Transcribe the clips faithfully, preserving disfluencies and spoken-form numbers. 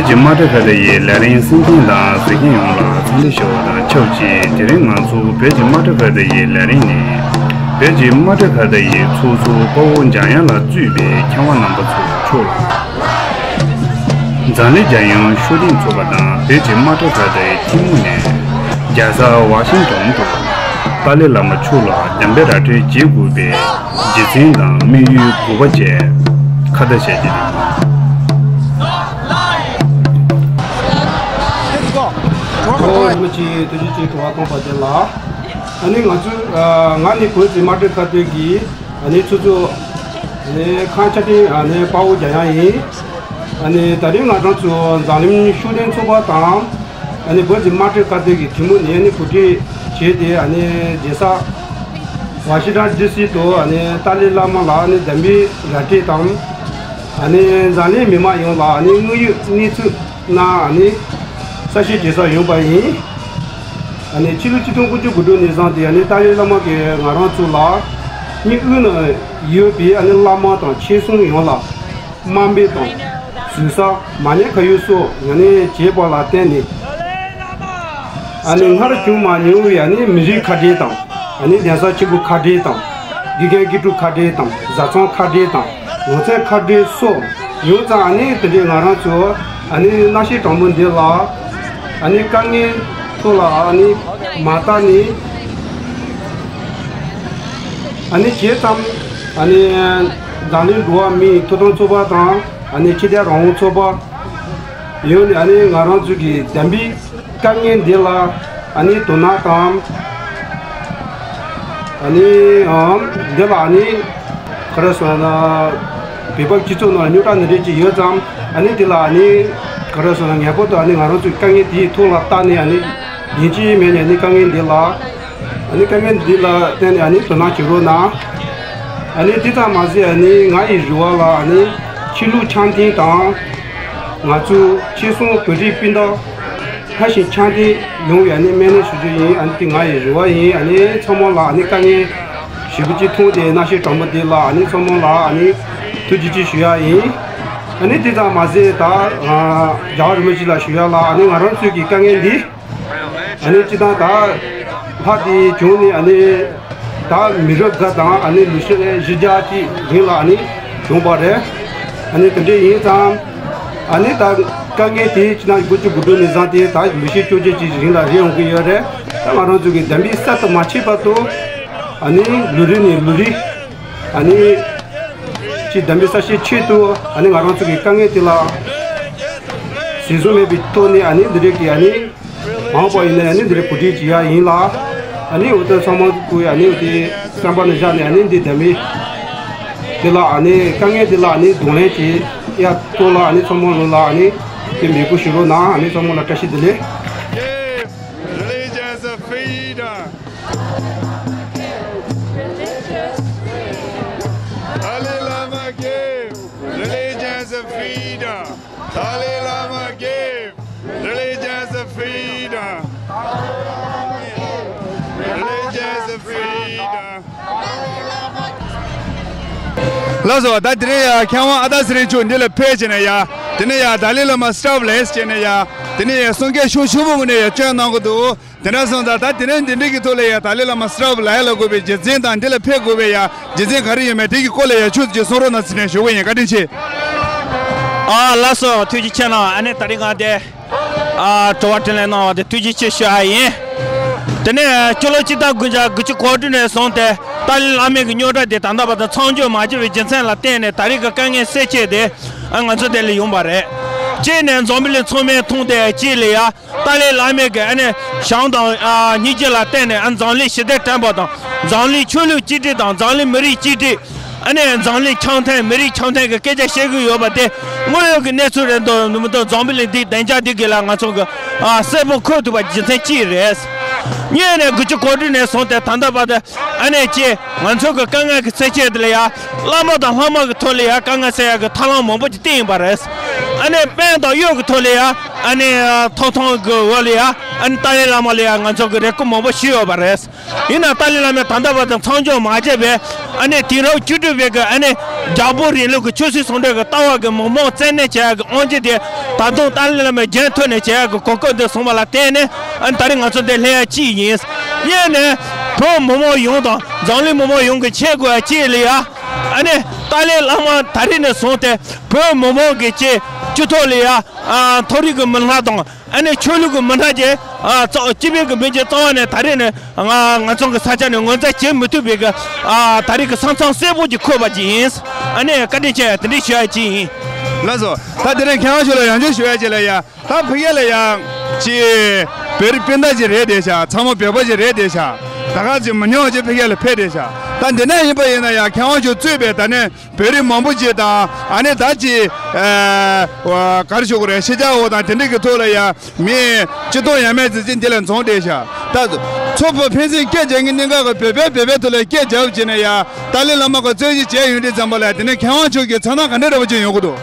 ཀྱི་དམག་སྒར་ཁ་བརྡ་ཡི་ལས་རིམ་གསན་མཁན་དང་གཟིགས་མཁན་ཡོངས་ལ་འཚམས་འདྲི་ཞུ་བ་དང་ཆབས་ཅིག་དེ་རིང་ང་ཚོ་བོད་ཀྱི་དམག་སྒར་ཁ་བརྡ་ཡི་ལས་རིམ་ནི། བོད་ཀྱི་དམག་སྒར་ཁ་བརྡ་ཡི་ཚོགས་གཙོ་དཔའ་བོ་འཇམ་དབྱངས་ལགས་གཙོས་པའི་མཁས་དབང་རྣམ་པ་ཚོ་མཆོག་ལ། འཛམ་གླིང་རྒྱལ་ཡོངས་ཤུགས་ལྡན་ཚོགས་པ་དང་བོད་ཀྱི་དམག་སྒར་ཁ་བརྡ་ཡི་ཐུན་མོང་ནས་རྒྱལ་ས་ཝ་ཤིང་ཏོན་དུ་ཏཱ་ལའི་བླ་མ་མཆོག་ལ་བདམས་པའི་ར་སྤྲོད་བྱེད་དགོས་པའི་རྒྱུ་མཚན་དང་དམིགས་ཡུལ་དགོས་པ་བཅས་ཁ་བརྡ་བྱ་རྒྱུ་ཡིན། ཨོ་རིན་པོ་ཆེ་ཐུགས་རྗེ་ཆེ། དྲི་བ་གཏོང་བ་དེ་ལ། ཨ་ནི་ང་ཚོས་ཨ་ང་ནི་བོད་ཀྱི་དམག་སྒར་ཁ་བརྡ་གི་ཨ་ནི་ཚོགས་གཙོ་ཨ་ནི་ཁམས་ཆ་ཏིང་ཨ་ནི་དཔའ་བོ་འཇམ་དབྱངས་ཡིན། ཨ་ནི་ད་རིང་ང་རང་ཚོ་འཛམ་གླིང་ཤུགས་ལྡན་ཚོགས་པ་དང་ཨ་ནི་བོད་ཀྱི་དམག་སྒར་ཁ་བརྡ་གི་གྲོས་མོལ་ནས་ཨ་ནི་གོ་སྒྲིག་བྱས་ཏེ་ཨ་ནི་རྒྱལ་ས་ཝ་ཤིང་ཊོན་ཌི་སི་དུ་ཨ་ནི་ཏཱ་ལའི་བླ་མ་ལ་ཨ་ནི་བདམས་པའི་ར་སྤྲོད་དང་། ཨ་ནི་འཛམ་གླིང་མི་མང་ཡོངས་ལ་ཨ་ནི་དངོས་ཡོད་གནས་ཚུལ་ནང་ཨ་ནི་གསལ་བཤད་བྱེད་ས་ཡོང་པ་ཡིན། ཨ་ནི་ཕྱི་ལོ་ཆིག་སྟོང་དགུ་བརྒྱ་དགུ་བཅུ་གོ་དྲུག་ནས་བཟུང་སྟེ་ཨ་ནི་ཏཱ་ལའི་བླ་མ་གིས་ང་རང་ཚོ་ལ་ཨ་ནི་དབུས་ན་ཡོད་པའི་ཨ་ནི་བླ་མ་དང་ཆོས་སྲུང་ཡོངས་ལ་དམའ་འབེབས་དང་ཟུར་ཟ་མ་ཉེས་ཁ་གཡོགས་སོགས་ཨ་ནི་བྱས་པ་ལ་བརྟེན་ནས། ཨ་ནི་སྔར་བྱུང་མ་མྱོང་བའི་ཨ་ནི་མི་རིགས་ཁ་བྲལ་དང་། ཨ་ནི་གདན་ས་ཆེན་པོ་ཁ་བྲལ་དང་། དགེ་རྒན་དགེ་ཕྲུག་ཁ་བྲལ་དང་། བཟའ་ཚང་ཁ་བྲལ་དང་། ལོ་ཚད་ཁ་བྲལ་སོགས་ཡོད་ཙང་། ཨ་ནི་དེ་འདྲའི་ང་རང་ཚོ་ཨ་ནི་སྣང་ཤས་དྲང་པོ་འདི་ལ་ཨ་ནི་དཀའ་ངལ་ཐོག་ལ་ཨ་ནི་མ་བལྟས་ནས། ཨ་ནི་བྱས་ཙང་ཨ་ནི་འཛམ་གླིང་འགྲོ་བ་མིའི་ཐོབ་ཐང་ཚོགས་པ་དང་། ཨ་ནི་ཕྱི་དོན་རང་དབང་ཚོགས་པ་ཡོད་ནས། ཨ་ནི་ང་རང་ཚོ་གི་བདམས་པའི་དཀའ་ངལ་འདི་ལ་ཨ་ནི་དོ་སྣང་དང་། ཨ་ནི་ཨམ་འདི་ལ་ཨ་ནི་ག་རེ་ཟེར་ན། བོད་པ་སྤྱི་ཚོགས་ནང་རྙོག་དྲ་འདི་འདྲ་ཅིག་ཡོད་ཙང་། ཨ་ནི་འདི་ལ་ཨ་ནི་ག་རེ་ཟེར་ན། ངེས་པར་དུ་ཨ་ནི་ང་རང་ཚོའི་དཀའ་ངལ་དེའི་ཐོག་ལ་བལྟས་ནས། ཨ་ནི་ཡིན་གཅིག་མིན་གཉིས་ཨ་ནི་དཀའ་ངལ་འདི་ལ། ཨ་ནི་དཀའ་ངལ་འདི་ལ་བརྟེན་ནས་ཨ་ནི་དོ་སྣང་བྱེད་རོགས་གནང་། ཨ་ནི་དེ་ཙམ་མ་ཟད། ཨ་ནི་ང་ཡི་རེ་བ་ལ་ཨ་ནི་ཆོས་ལུགས་འཆམ་མཐུན་དང་། ང་ཚོའི་ཆོལ་གསུམ་བོད་རིགས་སྤུན་ཟླ་སྔར་བཞིན་འཆམ་མཐུན་ཡོང་བའི་ཨ་ནི་སྨོན་ལམ་ཞུ་རྒྱུ་ཡིན། ཨ་ནི་དེ་ང་ཡི་རེ་བ་ཡིན། ཨ་ནི་ཚང་མ་ལ་ཨ་ནི་དཀའ་ངལ་ཞེ་པོ་ཅིག་མཐོང་སྟེ། སྣང་ཤས་དྲང་པོ་འདི་ལ་ཨ་ནི་ཚང་མ་ལ་ཨ་ནི་ཐུགས་རྗེ་ཆེ་ཞུ་ཡ་ཡིན། ཨ་ནི་དེ་ཙམ་མ་ཟད། ད་རྒྱལ་བ་རིན་པོ་ཆེ་ལ་ཞུ་ཡ་ལ། ཨ་ནི་ང་རང་ཚོའི་གི་དཀའ་ངལ་འདི་ཨ་ནི་སྤྱིར་བཏང་ད་ལྷག་དེ་བྱུང་ནས། ཨ་ནི་ད་མི་རབས་འགའ་དང་ཨ་ནི་ལོ་ཤས་བཞི་བརྒྱ་ཅིག་རིང་ལ་ཨ་ནི་བྱུང་བ་རེད། ཨ་ནི་དེ་འདྲ་ཡིན་ཙང་། ཨ་ནི་ད་དཀའ་ངལ་དེ་ཕྱི་ནང་དགུ་བཅུ་གོ་དྲུག་ནས་བཟུང་སྟེ་ད་ལོ་ཤས་བཅོ་བརྒྱད་ཅིག་རིང་ལ་རེད་ཡོང་གི་ཡོད་རེད། ད་ང་རང་ཚོ་གི་བདམས་པའི་ས་དུ་མ་ཆད་བར་དུ། ཨ་ནི་ལོ་རེ་ནས་ལོ་རེ་ཨ་ནི་ཅིག་བདམས་པའི་ས་ཤས་ཆེད་དུ། ཨ་ནི་ང་རང་ཚོ་གི་དཀའ་ངལ་དེ་ལ་ཟིན་བཟུང་མེད་པའི་ཐོག་ནས། ཨ་ནི་འདི་རིགས་ཀྱི་ཨ་ནི་མང་པོ་ཡིན་ནའི་ཨ་ནི་འདི་རིགས་གོ་སྒྲིག་བྱེད་ཡ་ཡིན་ལ། ཨ་ནི་འོ་ད་ཚང་མ་ཀུ་ཨ་ནི་འོ་དེ་བསམ་པ་ནས་བཞག་ནས། ཨ་ནི་འདི་བདམས་པའི་དེ་ལ་ཨ་ནི་དཀའ་ངལ་དེ་ལ་ཨ་ནི་གདོང་ལེན་བྱེད་ཡ་ཐོག་ལ། ཨ་ནི་ཚང་མ་ལོ་ལ་ཨ་ནི་དེ་མེད་པོ་ཞུ་རོགས་གནང་། ཨ་ནི་ཚང་མ་ལ་བཀྲ་ཤིས་བདེ་ལེགས། Religions of freedom. Dalai Lama gave religions of freedom. Dalai Lama gave religions of freedom. Religions of freedom. ལགས་སོ། ད་དེ་རིང་ཡ་མཁས་དབང་ཨ་ཏཱ་ཚེ་རིང་མཆོག་འདི་ལ་ཕེབས་བྱས་ནས་ཡ། དེ་ནས་ཡ་ཏཱ་ལའི་བླ་མ་སི་ཊོབ་ལེས་བྱས་ནས་ཡ། དེ་ནས་ཡ་གསུང་སྐད་ཤུགས་ཆེན་པོ་ངོས་ནས་ཡ་བསྐྱོན་གནང་གི་འདུག་དེ་འདྲ་སོང་ཙང་། ད་དེ་རིང་འདི་འདྲའི་གི་ཐོག་ལ་ཡ་ཏཱ་ལའི་བླ་མ་སི་ཊོབ་ལེས་ལ་དགོས་པའི་རྒྱུ་མཚན་དང་། འདི་ལ་ཕེབས་དགོས་པའི་ཡ་རྒྱུ་མཚན་ག་རེ་ཡོད་མེད། དེ་གི་སྐོར་ལ་ཡ་ཆུ་ཚོད་ཅིག་གསུང་རོགས་གནང་ཟེར་ནས་ཞུ་གི་ཡིན། བཀའ་དྲིན་ཆེ། ཨ་ལགས་སོ། ཐུགས་རྗེ་ཆེ་གནང་། ཨ་ནི་ད་རིང་ང་དེ་ཨ་དྲི་བ་དྲིས་ལན་གནང་བ་དེ་ཐུགས་རྗེ་ཆེ་ཞུ་ཡ་ཡིན། དེ་ནས་སྤྱི་ལོ་གཅིག་སྟོང་དགུ་བརྒྱ་དགུ་བཅུ་གོ་དྲུག་ནས་བཟུང་སྟེ་ཏཱ་ལའི་བླ་མའི་གི་རྙོག་དྲ་དེ་ད་ལྟ་བར་དུ་མཚམས་འཇོག་མ་བྱས་པའི་རྒྱུ་མཚན་ལ་བརྟེན་ནས། ད་རེས་ཀྱི་དཀའ་ངལ་སེལ་ཆེད་དེ་ཨ་ང་ཚོ་དེ་ལ་ཡོང་བ་རེད། གཅིག་ནས་འཛམ་བུ་གླིང་ཚང་མས་མཐོང་དེ་གཅིག་ལ་ཡ། ཏཱ་ལའི་བླ་མའི་གི་ཨ་ནི་ཞང་དང་ཨ་སྙིང་རྗེ་ལ་བརྟེན་ནས། ཨ་འཛམ་གླིང་ཞི་བདེ་དྲན་པ་དང་། འཛམ་གླིང་ཆོས་ལུགས་གཅིག་སྒྲིལ་དང་། འཛམ་གླིང་མི་རིགས་གཅིག་སྒྲིལ། ཨ་ནི་འཛམ་གླིང་འཆམ་མཐུན། མི་རིགས་འཆམ་མཐུན་གི་སྐད་ཆ་བཤད་གི་ཡོད་པ་དེ་དངོས་ཡོད་ཀྱི་གནས་ཚུལ་རེད་འདུག་མི་འདུག་འཛམ་བུ་གླིང་འདི་བདེ་འཇགས་འདི་གི་ལ་ང་ཚོ་གི་ཨ་གསལ་པོ་འཁོད་ཐུབ་པ་རྒྱུ་མཚན་གཅིག་རེད། གཉིས་ནས་དགུ་བཅུ་གོ་དྲུག་ནས་བཟུང་སྟེ་ད་ལྟ་བར་དུ་ཨ་ནི་ཅི་ང་ཚོ་གི་དཀའ་ངལ་གི་སེལ་ཆེད་དེ་ལ་ཡ། བླ་མ་དང་ལྷ་མོ་གི་ཐོག་ལ་ཡ་དཀའ་ངལ་སེལ་ཡ་གི་ཐབས་ལམ་མང་པོ་ཅིག་བསྟན་ཡིན་པ་རེད། ཨ་ནི་དཔལ་དང་གཡོག་གི་ཐོག་ལ་ཡ། ཨ་ནི་ཐོབ་ཐང་གི་འོག་ལ་ཡ་ཨ་ནི་ཏཱ་ལའི་བླ་མ་ལ་ཡ་ང་ཚོ་གི་རེ་སྐུལ་མང་པོ་ཞུས་ཡོད་པ་རེད། ཡིན་ན་ཏཱ་ལའི་བླ་མས་ད་ལྟ་བར་དུ་མཚམས་འཇོག་མ་བྱས་པས། ཨ་ནི་དུས་རབས་བཅུ་དྲུག་པའི་གི་ཨ་ནི་རྒྱལ་པོ་རིང་ལུགས་ཀྱི་ཆོས་སྲིད་ཟུང་འབྲེལ་གྱི་ལྟ་བ་གི་མི་མང་བཙན་གནོན་བྱེད་ཡག་གི་དབང་ཆ་དེ་ད་དུང་ཏཱ་ལའི་བླ་མས་རྒྱུན་མཐུད་ནས་བྱེད་ཡག་གི་གོ་སྐབས་འདི་བཟུང་བ་ལ་བརྟེན་ནས། ཨ་ནི་ད་རེས་ང་ཚོ་འདིར་སླེབས་ཡ་གཅིག་ཡིན། གཉིས་ནས་བོད་མི་མང་ཡོངས་དང་འཛམ་གླིང་མི་མང་ཡོངས་ཀྱིས་ཤེས་དགོས་ཡ་གཅིག་ལ་ཡ། ཨ་ནི་ཏཱ་ལའི་བླ་མ་ད་རེས་ནས་བཟུང་སྟེ་བོད་མི་མང་གི་ཆེད་སྤྱི་ཚོགས་ལ་ཡ། ཨ་མཐོ་རིས་ཀྱི་མི་སྣ་དང་ཨ་ནི་ཆོས་ལུགས་ཀྱི་མི་སྣ་བཅས། ཨ་རྩ་སྤྱི་པའི་གི་མི་སྤྱི་རྩ་བ་ནས་ད་རེས་ནས་ང་ང་ཚོ་གི་ས་ཆ་ནས་ངོས་འཛིན་བྱེད་མི་ཐུབ་པའི་གི་ཨ་ད་རེས་ཀྱི་ས་མཚམས་གསལ་པོ་ཅིག་འཁོད་པ་ཅིག་ཡིན། ཨ་ནི་བཀའ་དྲིན་ཆེ། དེ་འདྲའི་ཞུ་ཡ་ཅིག་ཡིན། ལགས་སོ། ད་དེ་རིང་མཁས་དབང་མཆོག་ལ་ཡང་བསྐྱར་ཞུ་ཡ་ཅིག་ལ་ཡ། ད་ཕ་གི་ལ་ཡ་ཅིག་བོད་རིགས་སྤུན་ཟླ་ཅིག་རེད་བསྡད་ཤག་ཚང་མ་བོད་པ་ཅིག་རེད་བསྡད་ཤག་ད་ག་ཅིག་མི་ཉུང་ཅིག་ཕ་གི་ལ་ཕེབས་བསྡད་ཤག་ད་འདི་ནས་ཡིན་པ་ཡིན་ན་ཡ་མཁས་དབང་མཆོག་གཙོས་པའི་ད་ནས་བོད་རིགས་མང་པོ་ཅིག་དང་ཨ་ནི་ད་ཅིག་ཨ་ག་རེ་ཞུ་དགོས་རེད། ཕྱི་རྒྱལ་བ་དང་དེ་འདྲ་གི་ཐོག་ལ་ཡ་མི་སྤྱི་སྟོང་ཡས་མས་ཅིག་འདི་ལ་འཛོམས་བསྡད་ཤག་ད་ཚོགས་པ་ཕན་ཚུན་སྐད་རྒྱག་མཁན་གཉིས་ཀ་གི་བོད་པའི་བོད་པའི་ཐོག་ལ་སྐད་རྒྱབ་བྱས་ནས་ཡ་ཏཱ་ལའི་བླ་མ་གི་རྩོད་གཞི་བྱས་ཡོང་དུས་ཙམ་པ་ལ་དེ་ནས་མཁས་དབང་མཆོག་གི་མཚན་རྟགས་ག་འདྲ་འདྲ་པོ་ཅིག་ཡོང་གི་འདུག་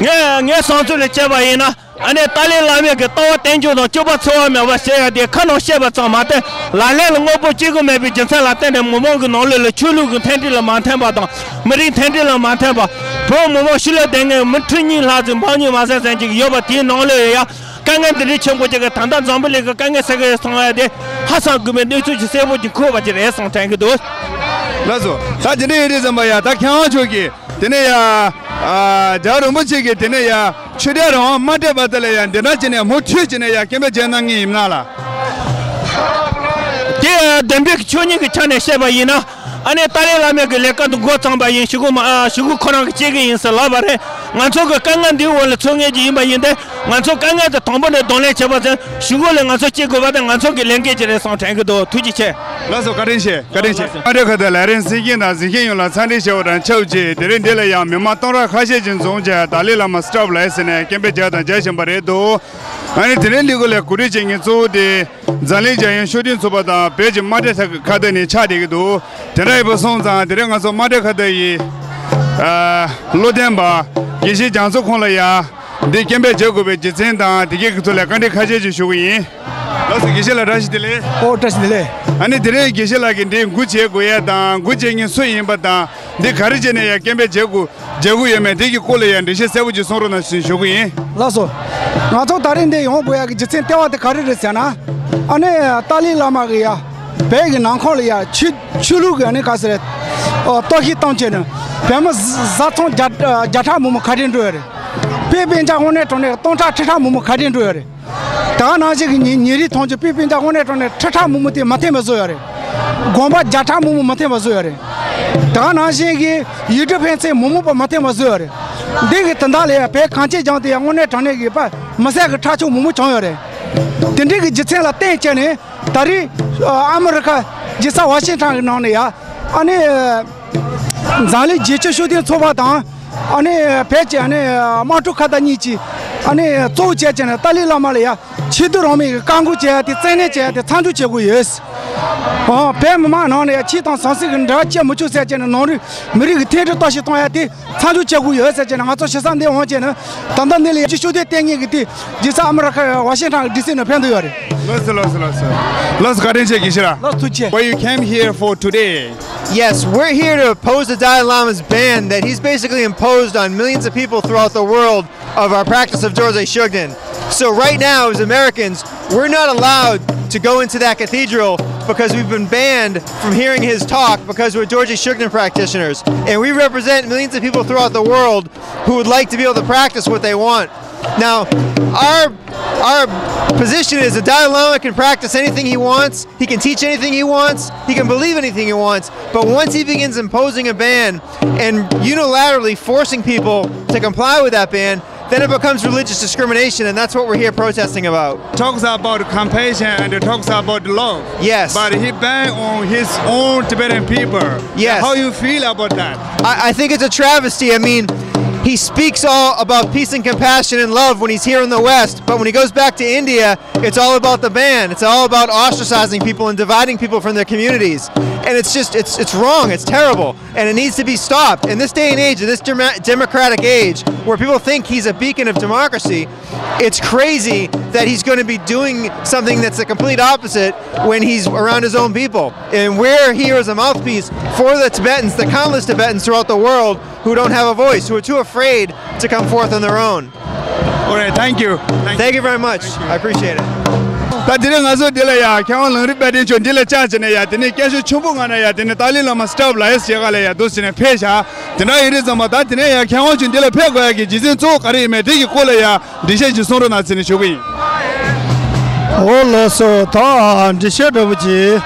ངས་ངའི་བསམ་ཚུལ་ལ་བྱས་པ་ཡིན་ན། ཨ་ནི་ཏཱ་ལའི་བླ་མའི་གི་ལྟ་བ་བསྟན་བཅོས་དང་སྤྱོད་པ་འཚེ་བ་མེད་པ་ཟེར་ཡ་དེ་ཁ་ནང་བཤད་པ་ཙམ་མ་གཏོགས་ལག་ལེན་ལ་དངོས་པོ་སྐྱེ་དགོས་མེད་པའི་རྒྱུ་མཚན་ལ་བརྟེན་ནས་མི་མང་གི་ནང་ལོགས་ལ་ཆོས་ལུགས་ཀྱི་མཐུན་སྒྲིལ་ལ་མ་མཐུན་པ་དང་མི་རིགས་མཐུན་སྒྲིལ་ལ་མ་མཐུན་པ། བོད་མི་མང་ཕྱི་ལ་བསྡད་མཁན་མི་ཁྲི་གཉིས་ལྷག་ཙམ་འབངས་ཉུང་མ་ཟིན་ཙམ་ཅིག་ཡོད་པ་དེའི་ནང་ལོགས་ཡ་དཀའ་ངལ་འདི་འདྲའི་ཆེན་པོ་ཅིག་གི་ད་ལྟ་འཛམ་བུ་གླིང་གི་དཀའ་ངལ་སེལ་གི་སོང་ཡ་དེ་ཧ་སང་དགོས་པའི་གནས་ཚུལ་ཅིག་གསལ་པོ་ཅིག་འཁོད་པ་ཅིག་རེད་བསམ་དྲན་གི་འདུག་ལགས་སོ། ད་དེ་འདྲ་ཡིན་དུས་ཙམ་པ་ཡ་ད་མཁས་དབང་མཆོག་གིས། དེ་ནས་ཡ། ཨ་རྒྱལ་བ་རིན་པོ་ཆེ་གིས་དེ་ནས་ཡ་ཆོས་དད་རང་དབང་མ་སྤྲད་པ་དེ་ལ་ཡ་འདི་འདྲ་བྱས་ནས་མུ་མཐུད་བྱས་ནས་ཡ་སྐད་འབོད་བྱས་གནང་ངེས་ཡིན་ན་ལ། དེ་ཡ་བདེན་པའི་ཆོས་ཉིད་ཀྱི་ཆ་ནས་བཤད་པ་ཡིན་ན། ཨ་ནི་ཏཱ་ལའི་བླ་མའི་གི་ལས་ཀ་དེ་འགོ་བརྩམས་པ་ཡིན། ཞུ་གུ་མ་ཨ་ཞུ་གུ་ཁོ་རང་གིས་བྱེད་ཀྱི་ཡིན་ཟེར་ལབ་པ་རེད། ང་ཚོ་གི་དཀའ་ངལ་འདིའི་འོག་ལ་ཚུད་མཁན་ཅིག་ཡིན་པ་ཡིན་ཏེ། ང་ཚོ་དཀའ་ངལ་དེ་དང་པོ་ནས་གདོང་ལེན་བྱེད་པ་ཚེ་ཞུ་གུ་ལ་ང་ཚོ་སྐྱེལ་དགོས་པ་དེ་ང་ཚོ་གི་ལས་འགན་ཅིག་རེད་བསམ་དྲན་གི་འདུག་ཐུགས་རྗེ་ཆེ། ལགས་སོ། བཀའ་དྲིན་ཆེ། བཀའ་དྲིན་ཆེ། དམའ་འབྲིང་ཁ་བརྡ་ལས་རིམ་གཟིགས་མཁན་དང་གཟིགས་མཁན་ཡོངས་ལ་འཚམས་འདྲི་ཞུ་བ་དང་ཆབས་ཅིག་དེ་རིང་འདི་ལ་ཡང་མི་མང་སྟོང་ཕྲག་ཁ་ཤས་ཅིག་འཛོམས་བྱས་ཏཱ་ལའི་བླ་མ་སི་ཊོབ་ལ་ཟེར་ནས་སྐད་འབོད་རྒྱག་དང་རྒྱག་བཞིན་པ་རེད་འདུག་ཨ་ནི་དེ་རིང་ལས་འགུལ་ལ་གོ་སྒྲིག་བྱེད་མཁན་གཙོ་བོ་དེ་འཛམ་གླིང་རྒྱལ་ཡོངས་ཤུགས་ལྡན་ཚོགས་པ་དང་བོད་ཀྱི་དམའ་འབྲིང་ཁ་བརྡ་ནས་ཆགས་བསྡད་ཀྱི་འདུག་དེ་འདྲ་ཡིན་པ་སོང་ཙང་དེ་རིང་ང་ཚོ་དམའ་འབྲིང་ཁ་བརྡ་ཡི་ཨ་བློ་ལྡན་པ་དགེ་བཤེས་རྒྱ་མཚོ་ཁོང་ལ་ཡ། འདི་སྐད་འབོད་བྱེད་དགོས་པའི་རྒྱུ་མཚན་དང་དེ་གའི་ཐོག་ལ་བཀའ་འདྲི་ཁ་ཤས་ཅིག་ཞུ་གི་ཡིན། ལགས་སོ། དགེ་བཤེས་ལགས་བཀྲ་ཤིས་བདེ་ལེགས། ཨོ་བཀྲ་ཤིས་བདེ་ལེགས། ཨ་ནི་དེ་རིང་དགེ་བཤེས་ལགས་ཀྱིས་འདི་འགོ་བྱེད་དགོས་ཡས་དང་འགོ་བྱེད་མཁན་སུ་ཡིན་པ་དང་འདི་ག་རེ་བྱས་ནས་ཡ་སྐད་འབོད་བྱེད་དགོས་བྱེད་དགོས་ཡོད་མེད་དེ་གི་སྐོར་ལ་ཡ་འགྲེལ་བཤད་གསལ་པོ་ཅིག་གསུང་རོགས་གནང་ཞེས་ཞུ་གི་ཡིན། ལགས་སོ། ང་ཚོ་ད་རེས་འདི་ཡོང་དགོས་ཡ་གི་རྒྱུ་མཚན་ལྟེ་བ་དེ་ག་རེ་རེད་ཟེར་ན། ཨ་ནི་ཏཱ་ལའི་བླ་མ་གི་ཡ། བོད་ཀྱི་ནང་ཁོངས་ལ་ཡ་ཆོས་ཆོས་ལུགས་ཀྱི་ཨ་ནི་ག་ཟེར་རེད། ཨ་གཏོར་བཤིག་བཏང་བྱས་ནས་བོད་མི་བཟའ་ཚང་བརྒྱ་བརྒྱ་ཕྲག་མང་པོ་ཁ་བྲལ་འགྲོ་ཡ་རེད། དཔེ་དཔེ་ཆ་དངོས་གནས་དྲང་གནས་སྟོང་ཕྲག་ཁྲི་ཕྲག་མང་པོ་ཁ་བྲལ་འགྲོ་ཡ་རེད། ད་ག་ནང་བཞིན་གྱི་ཉིན་ཉིན་རེའི་མཐོང་ཆོས་དཔེ་དཔེ་ཆ་དངོས་གནས་དྲང་གནས་ཁྲི་ཕྲག་མང་པོ་དེ་མ་མཐུན་པ་བཟོ་ཡ་རེད། དགོན་པ་བརྒྱ་ཕྲག་མང་པོ་མ་མཐུན་པ་བཟོ་ཡ་རེད། ད་ག་ནང་བཞིན་གྱི་ཡུལ་གྲུ་ཕན་ཚུན་མི་མོས་པ་མ་མཐུན་པ་བཟོ་ཡ་རེད། འདི་གི་དོན་དག་ལ་ཡ་བོད་གངས་ཅན་ལྗོངས་དེ་ཡ་དངོས་གནས་དྲང་གནས་ཀྱི་དཔེ་མི་སྲིད་ཀྱི་ཁྲག་ཕྱུགས་མང་པོ་བྱུང་ཡོད་རེད། དེ་འདྲའི་གི་རྒྱུ་མཚན་ལ་བརྟེན་བྱས་ནས་ད་རེས་ཨ་མི་རི་ཁ་རྒྱལ་ས་ཝ་ཤིང་ཊོན་གི་ནང་ནས་ཡ་ཨ་ནི་འཛམ་གླིང་རྒྱལ་སྤྱི་ཤུགས་ལྡན་ཚོགས་པ་དང་ཨ་ནི་བོད་ཀྱི་ཨ་ནི་དམངས་ཁྲོད་ཁ་བརྡ་གཉིས་ཀྱིས་ཨ་ནི་གཙོ་བོ་བྱས་བྱས་ནས་ཏཱ་ལའི་བླ་མ་ལ་ཡ་ཆོས་དད་རང་མོས་ཀྱི་བཀག་འགོག་བྱེད་ཡ་དེ་བཙན་གནོན་བྱེད་ཡ་དེ་མཚམས་འཇོག་བྱེད་དགོས་ཡོད། ཨོ་བོད་མི་མང་ནང་ནས་ཡ་ཆོས་དང་ཟང་ཟིང་གི་འབྲེལ་བ་བཅད་མི་ཆོག་ཟེར་བྱས་ནས་ནང་རིགས་མི་རིགས་ཀྱི་མཐུན་སྒྲིལ་གཏོར་བཤིག་གཏོང་ཡ་དེ་མཚམས་འཇོག་བྱེད་དགོས་ཡོད་ཟེར་བྱས་ནས་ང་ཚོ་ཞེ་ས་འདི་འོང་བྱས་ནས་ད་ལྟ་འདི་ལ་ཡ་ཅིག་ཤུགས་ལྡན་བསྟེན་མཁན་གྱི་དེ་རྒྱལ་ས་ཨ་མི་རི་ཁ་ཝ་ཤིང་ཊོན་གྱི་ཌི་སི་ནས་ཕེབས་འདུག་ཡོད་རེད། ལགས་སོ་ལགས་སོ་ལགས་སོ། ལགས་སོ། བཀའ་དྲིན་ཆེ་དགེ་བཤེས་ལགས། ལགས་སོ་ཐུགས་རྗེ་ཆེ། Well, you came here for today. Yes, we're here to oppose the Dalai Lama's ban that he's basically imposed on millions of people throughout the world of our practice of Dorje Shugden. So right now, as Americans, we're not allowed to go into that cathedral because we've been banned from hearing his talk because we're Dorje Shugden practitioners. And we represent millions of people throughout the world who would like to be able to practice what they want. Now, our our position is the Dalai Lama can practice anything he wants, he can teach anything he wants, he can believe anything he wants, but once he begins imposing a ban and unilaterally forcing people to comply with that ban, then it becomes religious discrimination, and that's what we're here protesting about. Talks about compassion and talks about love. Yes. But he banned on his own Tibetan people. Yes. How you feel about that? I, I think it's a travesty. I mean, He speaks all about peace and compassion and love when he's here in the West, but when he goes back to India, it's all about the ban. It's all about ostracizing people and dividing people from their communities. And it's just, it's, it's wrong. It's terrible. And it needs to be stopped. In this day and age, in this dem- democratic age, where people think he's a beacon of democracy, it's crazy that he's going to be doing something that's the complete opposite when he's around his own people. And we're here as a mouthpiece for the Tibetans, the countless Tibetans throughout the world who don't have a voice, who are too afraid to come forth on their own. All right, thank you. Thank you. Thank you very much. I appreciate it. ད་དེ་རིང་ང་ཚོ་འདི་ལ་ཡ་མཁས་དབང་ལམ་རིམ་དཔལ་ལྡན་མཆོག་འདི་ལ་བཅར་བྱས་ནས་ཡ་དེ་ནས་སྐད་ཤུགས་ཆེན་པོ་ངང་ནས་ཡ་དེ་ནས་ཏཱ་ལའི་བླ་མ་སི་ཊོབ་ལབ་ཡས་བྱེད་ག་ལ་ཡ་འདུག་ཟེར་ནས་ཕེབས་ཤག་དེ་འདྲ་ཡིན་དུས་ཙམ་པ་ད་དེ་ནས་ཡ་མཁས་དབང་མཆོག་འདི་ལ་ཕེབས་དགོས་ཡ་གི་རྒྱུ་མཚན་གཙོ་བོ་ག་རེ་ཡིན་མེད་དེ་གི་སྐོར་ལ་ཡ་འགྲེལ་བཤད་ཅིག་གསུང་རོགས་གནང་ཟེར་ནས་ཞུ་གི་ཡིན། འོ་ལགས་སོ། ད་འགྲེལ་བཤད་འདྲ་པོ་ཅིག་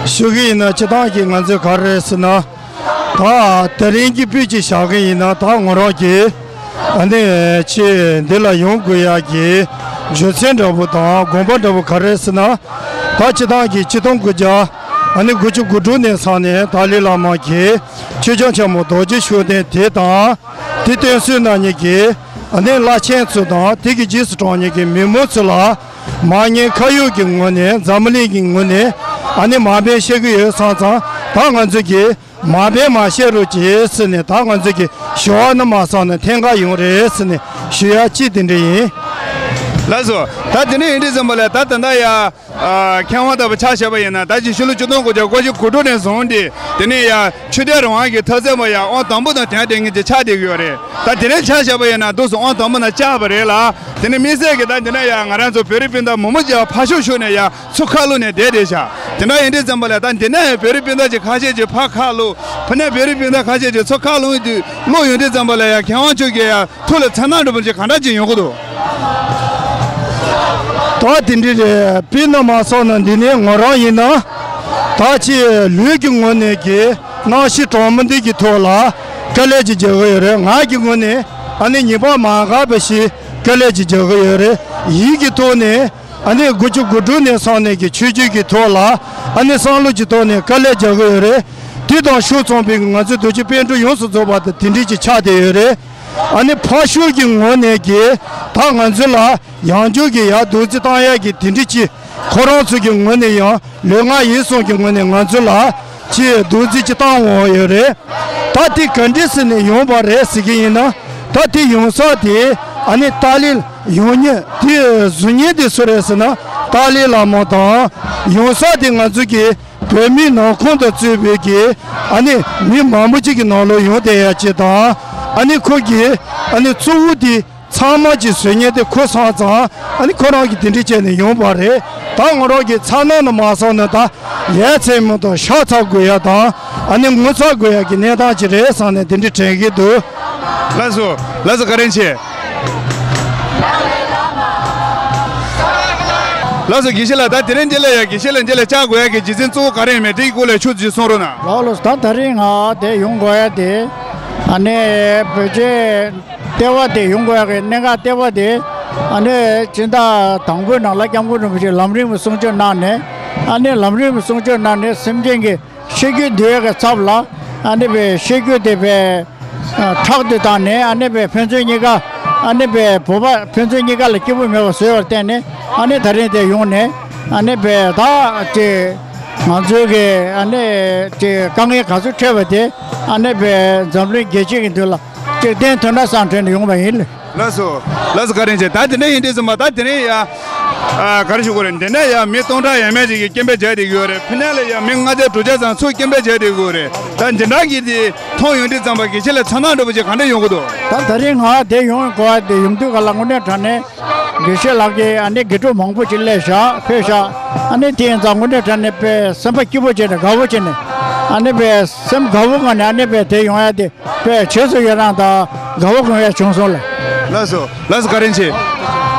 ཞུ་གི་ཡིན་ན་སྤྱིར་བཏང་གི་ང་ཚོས་ག་རེ་རེད་ཟེར་ན། ད་དེ་རིང་གི་དཔེ་ཅིག་བཞག་གི་ཡིན་ན་ད་ང་རང་གིས་ཨ་ནི་ཆེས་འདི་ལ་ཡོང་དགོས་ཡག་གི་རྒྱུ་མཚན་འདྲ་པོ་དང་དགོངས་པ་འདྲ་པོ་ག་རེ་ཟེར་ན། ད་སྤྱིར་བཏང་གི་ཆིག་སྟོང་དགུ་བརྒྱ་ཨ་ནི་དགུ་བཅུ་གོ་དྲུག་ནས་བཟུང་ནས་ཏཱ་ལའི་བླ་མ་གིས་ཆོས་སྐྱོང་ཆེན་མོ་རྡོ་རྗེ་ཤུགས་ལྡན་དེ་དང་དེ་བསྟེན་གསོལ་གནང་མཁན་གྱི་ཨ་ནི་བླ་ཆེན་ཚོ་དང་དེ་གི་རྗེས་སུ་འབྲང་མཁན་གྱི་མི་མང་ཚོ་ལ་མ་ཉེས་ཁ་གཡོགས་ཀྱི་ངོ་ནས་འཛམ་བུ་གླིང་གི་ངོས་ནས་ཨ་ནི་མ་འབད་བཤད་ཀྱི་ཡོད་སོང་ཙང་ད་ང་ཚོ་གིས། མ་འབད་མ་བཤད་རོགས་གྱིས་ཟེར་ནས་ད་ང་ཚོ་གི་ཞུ་བ་ནི་མ་སོང་ནས་ཐེངས་འགའ་ཡོང་རེད་ཟེར་ནས་ཞུ་ཡ་གཅིག་དེ་འདྲ་ཡིན། ལགས་སོ། ད་དེ་ནས་ཡིན་དུས་ཙམ་པ་ལ་ད་ད་ལྟ་ཡ་མཁས་དབང་ལྟ་བུ་ཆ་བཞག་པ་ཡིན་ན་ད་ཅི་ཕྱི་ལོ་ཆིག་སྟོང་དགུ་བརྒྱ་དགུ་བཅུ་གོ་དྲུག་ནས་བཟུང་སྟེ་དེ་ནས་ཡ་ཆོས་དད་རང་དབང་གི་འཐབ་རྩོད་པ་ཡ་དབང་དང་པོ་དང་དེང་དེང་གི་ཆགས་བསྡད་ཀྱི་ཡོད་རེད། ད་དེ་ནས་ཆ་བཞག་པ་ཡིན་ན་འདུག་སེ་དབང་དང་པོ་ན་བཅར་བ་རེད་ལ། དེ་ནས་དམིགས་བསལ་གྱི་ད་འདི་ན་ཡ་ང་རང་ཚོ་བོད་རིགས་སྤུན་ཟླ་མང་པོ་ཅིག་ཕར་ཕྱོགས་ཕྱོགས་ནས་ཡ། ཚུར་ཁ་ལོག་ནས་བསྡད་བསྡད་ཤག་དེ་འདྲ་ཡིན་དུས་ཙམ་པ་ལ་ད་འདི་ནས་བོད་རིགས་སྤུན་ཟླ་ཅིག་ཁ་ཤས་ཅིག་ཕར་ཁ་ལོག་ཕ་ནས་བོད་རིགས་སྤུན་ཟླ་ཁ་ཤས་ཅིག་ཚུར་ཁ་ལོག་དུས་ལོག་ཡོང་དུས་ཙམ་པ་ལ་ཡ་མཁས་དབང་མཆོག་གི་ཡ་ཐུགས་ལ་མཚན་སྣང་འདྲ་པོ་ཅིག་ག་འདྲ་ཅིག་ཡོང་གི་འདུག་ད་དེ་འདྲ་རེད། དཔེར་ན་མ་སོང་ན་འདི་ནས་ང་རང་ཡིན་ན་ད་ཅིག་ལུས་ཀྱི་ངོས་ནས་ཀྱི་གནམ་གཤིས་གྲང་མོ་འདི་གི་ཐོག་ལ་དཀའ་ལས་ཅིག་རྒྱག་གི་ཡོད་རེད། ངག་གི་ངོས་ནས་ཨ་ནི་ཉི་མ་མ་འགག་པ་ཞིག་དཀའ་ལས་ཅིག་རྒྱག་གི་ཡོད་རེད། ཡིད་ཀྱི་ཐོག་ནས། ཨ་ནི་དགུ་བཅུ་གོ་དྲུག་ནས་བཟུང་ནས་ཀྱི་ཆོས་བརྒྱུད་ཀྱི་ཐོག་ལ་ཨ་ནི་བསམ་བློ་གྱི་ཐོག་ནས་དཀའ་ལས་རྒྱག་གི་ཡོད་རེད། དེ་དང་ཕྱོགས་མཚུངས་པའི་ང་ཚོའི་རྡོ་རྗེ་པཎ་གྲུབ་ཡོངས་སུ་རྫོགས་པ་དང་དེ་འདྲས་ཀྱི་ཆགས་བསྡད་ཡོད་རེད། ཨ་ནི་ཕར་ཕྱོགས་ཀྱི་ངོས་ནས་ཀྱི་ད་ང་ཚོ་ལ་ཡང་བསྐྱར་གྱི་ཡར་རྡོག་རྫིས་བཏང་ཡག་གི་དེ་འདྲས་ཀྱི་ཁོ་རང་ཚོ་གི་ངོས་ནས་ཡང་ལུས་ངག་ཡིད་གསུམ་གྱི་ངོས་ནས་ང་ཚོ་ལ་ཅིག་རྡོག་རྫིས་ཅིག་བཏང་འོང་ཡོད་རེད། ད་དེ་ག་འདྲས་ཟེར་ནས་ཡོང་བ་རེད་ཟེར་གྱི་ཡིན་ན། ད་དེ་ཡོང་ས་དེ་ཨ་ནི་ཏཱ་ལའི་ཡོང་མཁན་དེ་བཟོ་མཁན་དེ་སུ་རེད་ཟེར་ན་ཏཱ་ལའི་བླ་མ་དང་། ཡོང་ས་དེ་ང་ཚོ་གི་བོད་མིའི་ནང་ཁོངས་དང་གཙོས་པའི་གི་ཨ་ནི་མི་མང་པོ་ཅིག་གི་ནང་ལོགས་ཡོང་བསྡད་ཡ་ཅིག་དང་། ཨ་ནི་ཁོ་གི་ཨ་ནི་གཙོ་བོ་དེ་ཚང་མ་གི་བཟོ་མཁན་དེ་ཁོ་སོང་ཙང་ཨ་ནི་ཁོ་རང་གི་དེ་འདྲས་བྱས་ནས་ཡོང་བ་རེད། ད་ང་རང་གི་མཚན་སྣང་ནས་མ་སོང་ན་ད་ཡ་མཚན་མོ་དང་ཤ་ཚ་དགོས་ཡ་དང་ཨ་ནི་ངུ་ཚ་དགོས་ཡ་གི་གནས་སྟངས་ཅིག་རེད་བསམ་ནས་དེ་འདྲས་དྲན་གྱི་འདུག་ལགས་སོ། ལགས་སོ། བཀའ་དྲིན་ཆེ། ལགས་སོ། དགེ་བཤེས་ལགས། ད་དེ་རིང་འདི་ལ་ཡ་དགེ་བཤེས་ལགས་འདི་ལ་བཅར་དགོས་ཡ་གི་རྒྱུ་མཚན་གཙོ་བོ་ག་རེ་ཡིན་མིན་དེའི་སྐོར་ལ་ཆུ་ཚོད་གསུང་རོགས་གནང་། ལགས་ལགས་སོ། ད་དེ་རིང་ང་དེ་ཡོང་དགོས་ཡ་དེ་ཨ་ནི་བོད་ཆས་ལྟེ་བ་དེ་ཡོང་དགོས་ཡ་གི་གནད་འགག་ལྟེ་བ་དེ་ཨ་ནི་སྤྱི་ཟླ་དང་པོའི་ནང་ལ་སྐྱབས་མགོན་རིན་པོ་ཆེ་ལམ་རིམ་གསུང་ཆོས་གནང་ནས། ཨ་ནི་ལམ་རིམ་གསུང་ཆོས་གནང་ནས་སེམས་ཅན་གྱི་ཤེས་རྒྱུད་འདུལ་བའི་ཚབ་ལ་ཨ་ནི་བའི་ཤེས་རྒྱུད་དེ་བའི་ཁྲག་ཏུ་བཏང་ནས། ཨ་ནི་བའི་ཕན་ཚུན་གཉིས་ཀ་ཨ་ནི་བའི་བོད་པ་ཕན་ཚུན་གཉིས་ཀ་ལ་སྐྱིད་པོ་མེད་པ་བཟོས་པར་བརྟེན་ནས། ཨ་ནི་དེ་རིང་དེ་ཡོང་ནས་ཨ་ནི་བའི་ད་ཅིག་ང་ཚོའི་གི་ཨ་ནི་ཅིག་དཀའ་ངལ་ག་ཚོད་འཕྲད་པ་དེ་ཨ་ནི་བའི་འཛམ་གླིང་རྒྱལ་སྤྱི་གི་མདུན་ལ་ཅིག་བསྟན་ཐུབ་ན་བསམ་དྲན་ནས་ཡོང་བ་ཡིན། ལགས་སོ། ལགས་སོ། བཀའ་དྲིན་ཆེ། ད་དེ་ནས་ཡིན་དུས་ཙམ་པ་ད་དེ་ནས་ཡ། ཨ། ག་རེ་ཞུ་དགོས་རེད། འདི་ནས་ཡ་མི་སྟོང་ཕྲག་ཡས་མས་ཅིག་གིས་སྐད་འབོད་བྱས་བསྡད་ཀྱི་ཡོད་རེད། ཕ་ནས་ལ་ཡ་མི་ལྔ་བརྒྱ་དྲུག་བརྒྱ་ཙམ་ཚུར་སྐད་འབོད་བྱས་བསྡད་ཀྱི་ཡོད་རེད། ད་འདི་འདྲ་གི་དེ་མཐོང་ཡོང་དུས་ཙམ་པ་དགེ་བཤེས་ལ་མཚན་སྣང་འདྲ་པོ་ཅིག་ག་འདྲ་ཡོང་གི་འདུག་ད་ད་རིང་ང་དེ་ཡོང་དགོས་པ་དེ་ཡོང་དུས་ག་ལ་དངོས་གནས་དྲང་གནས་དགེ་བཤེས་ལགས་ཀྱིས་ཨ་ནི་དགེ་ཕྲུག་མང་པོ་ཅིག་སླེབས་ཤག་ཕེབས་ཤག་ཨ་ནི་དེ་ཡིན་ཙང་དངོས་གནས་དྲང་གནས་དཔེ་སེམས་པ་སྐྱིད་པོ་བྱས་ནས་དགའ་བོ་བྱས་ནས་ཨ་ནི་དཔེ་སེམས་དགའ་བོ་ངང་ནས་ཨ་ནི་དཔེ་དེ་ཡོང་ཡ་དེ། དཔེ་རྗེས་སུ་ཡི་རང་དང་དགའ་བོ་དགོངས་ཡ་བྱུང་སོང་ལ། ལགས་སོ། ལགས་སོ། བཀའ་དྲིན་ཆེ།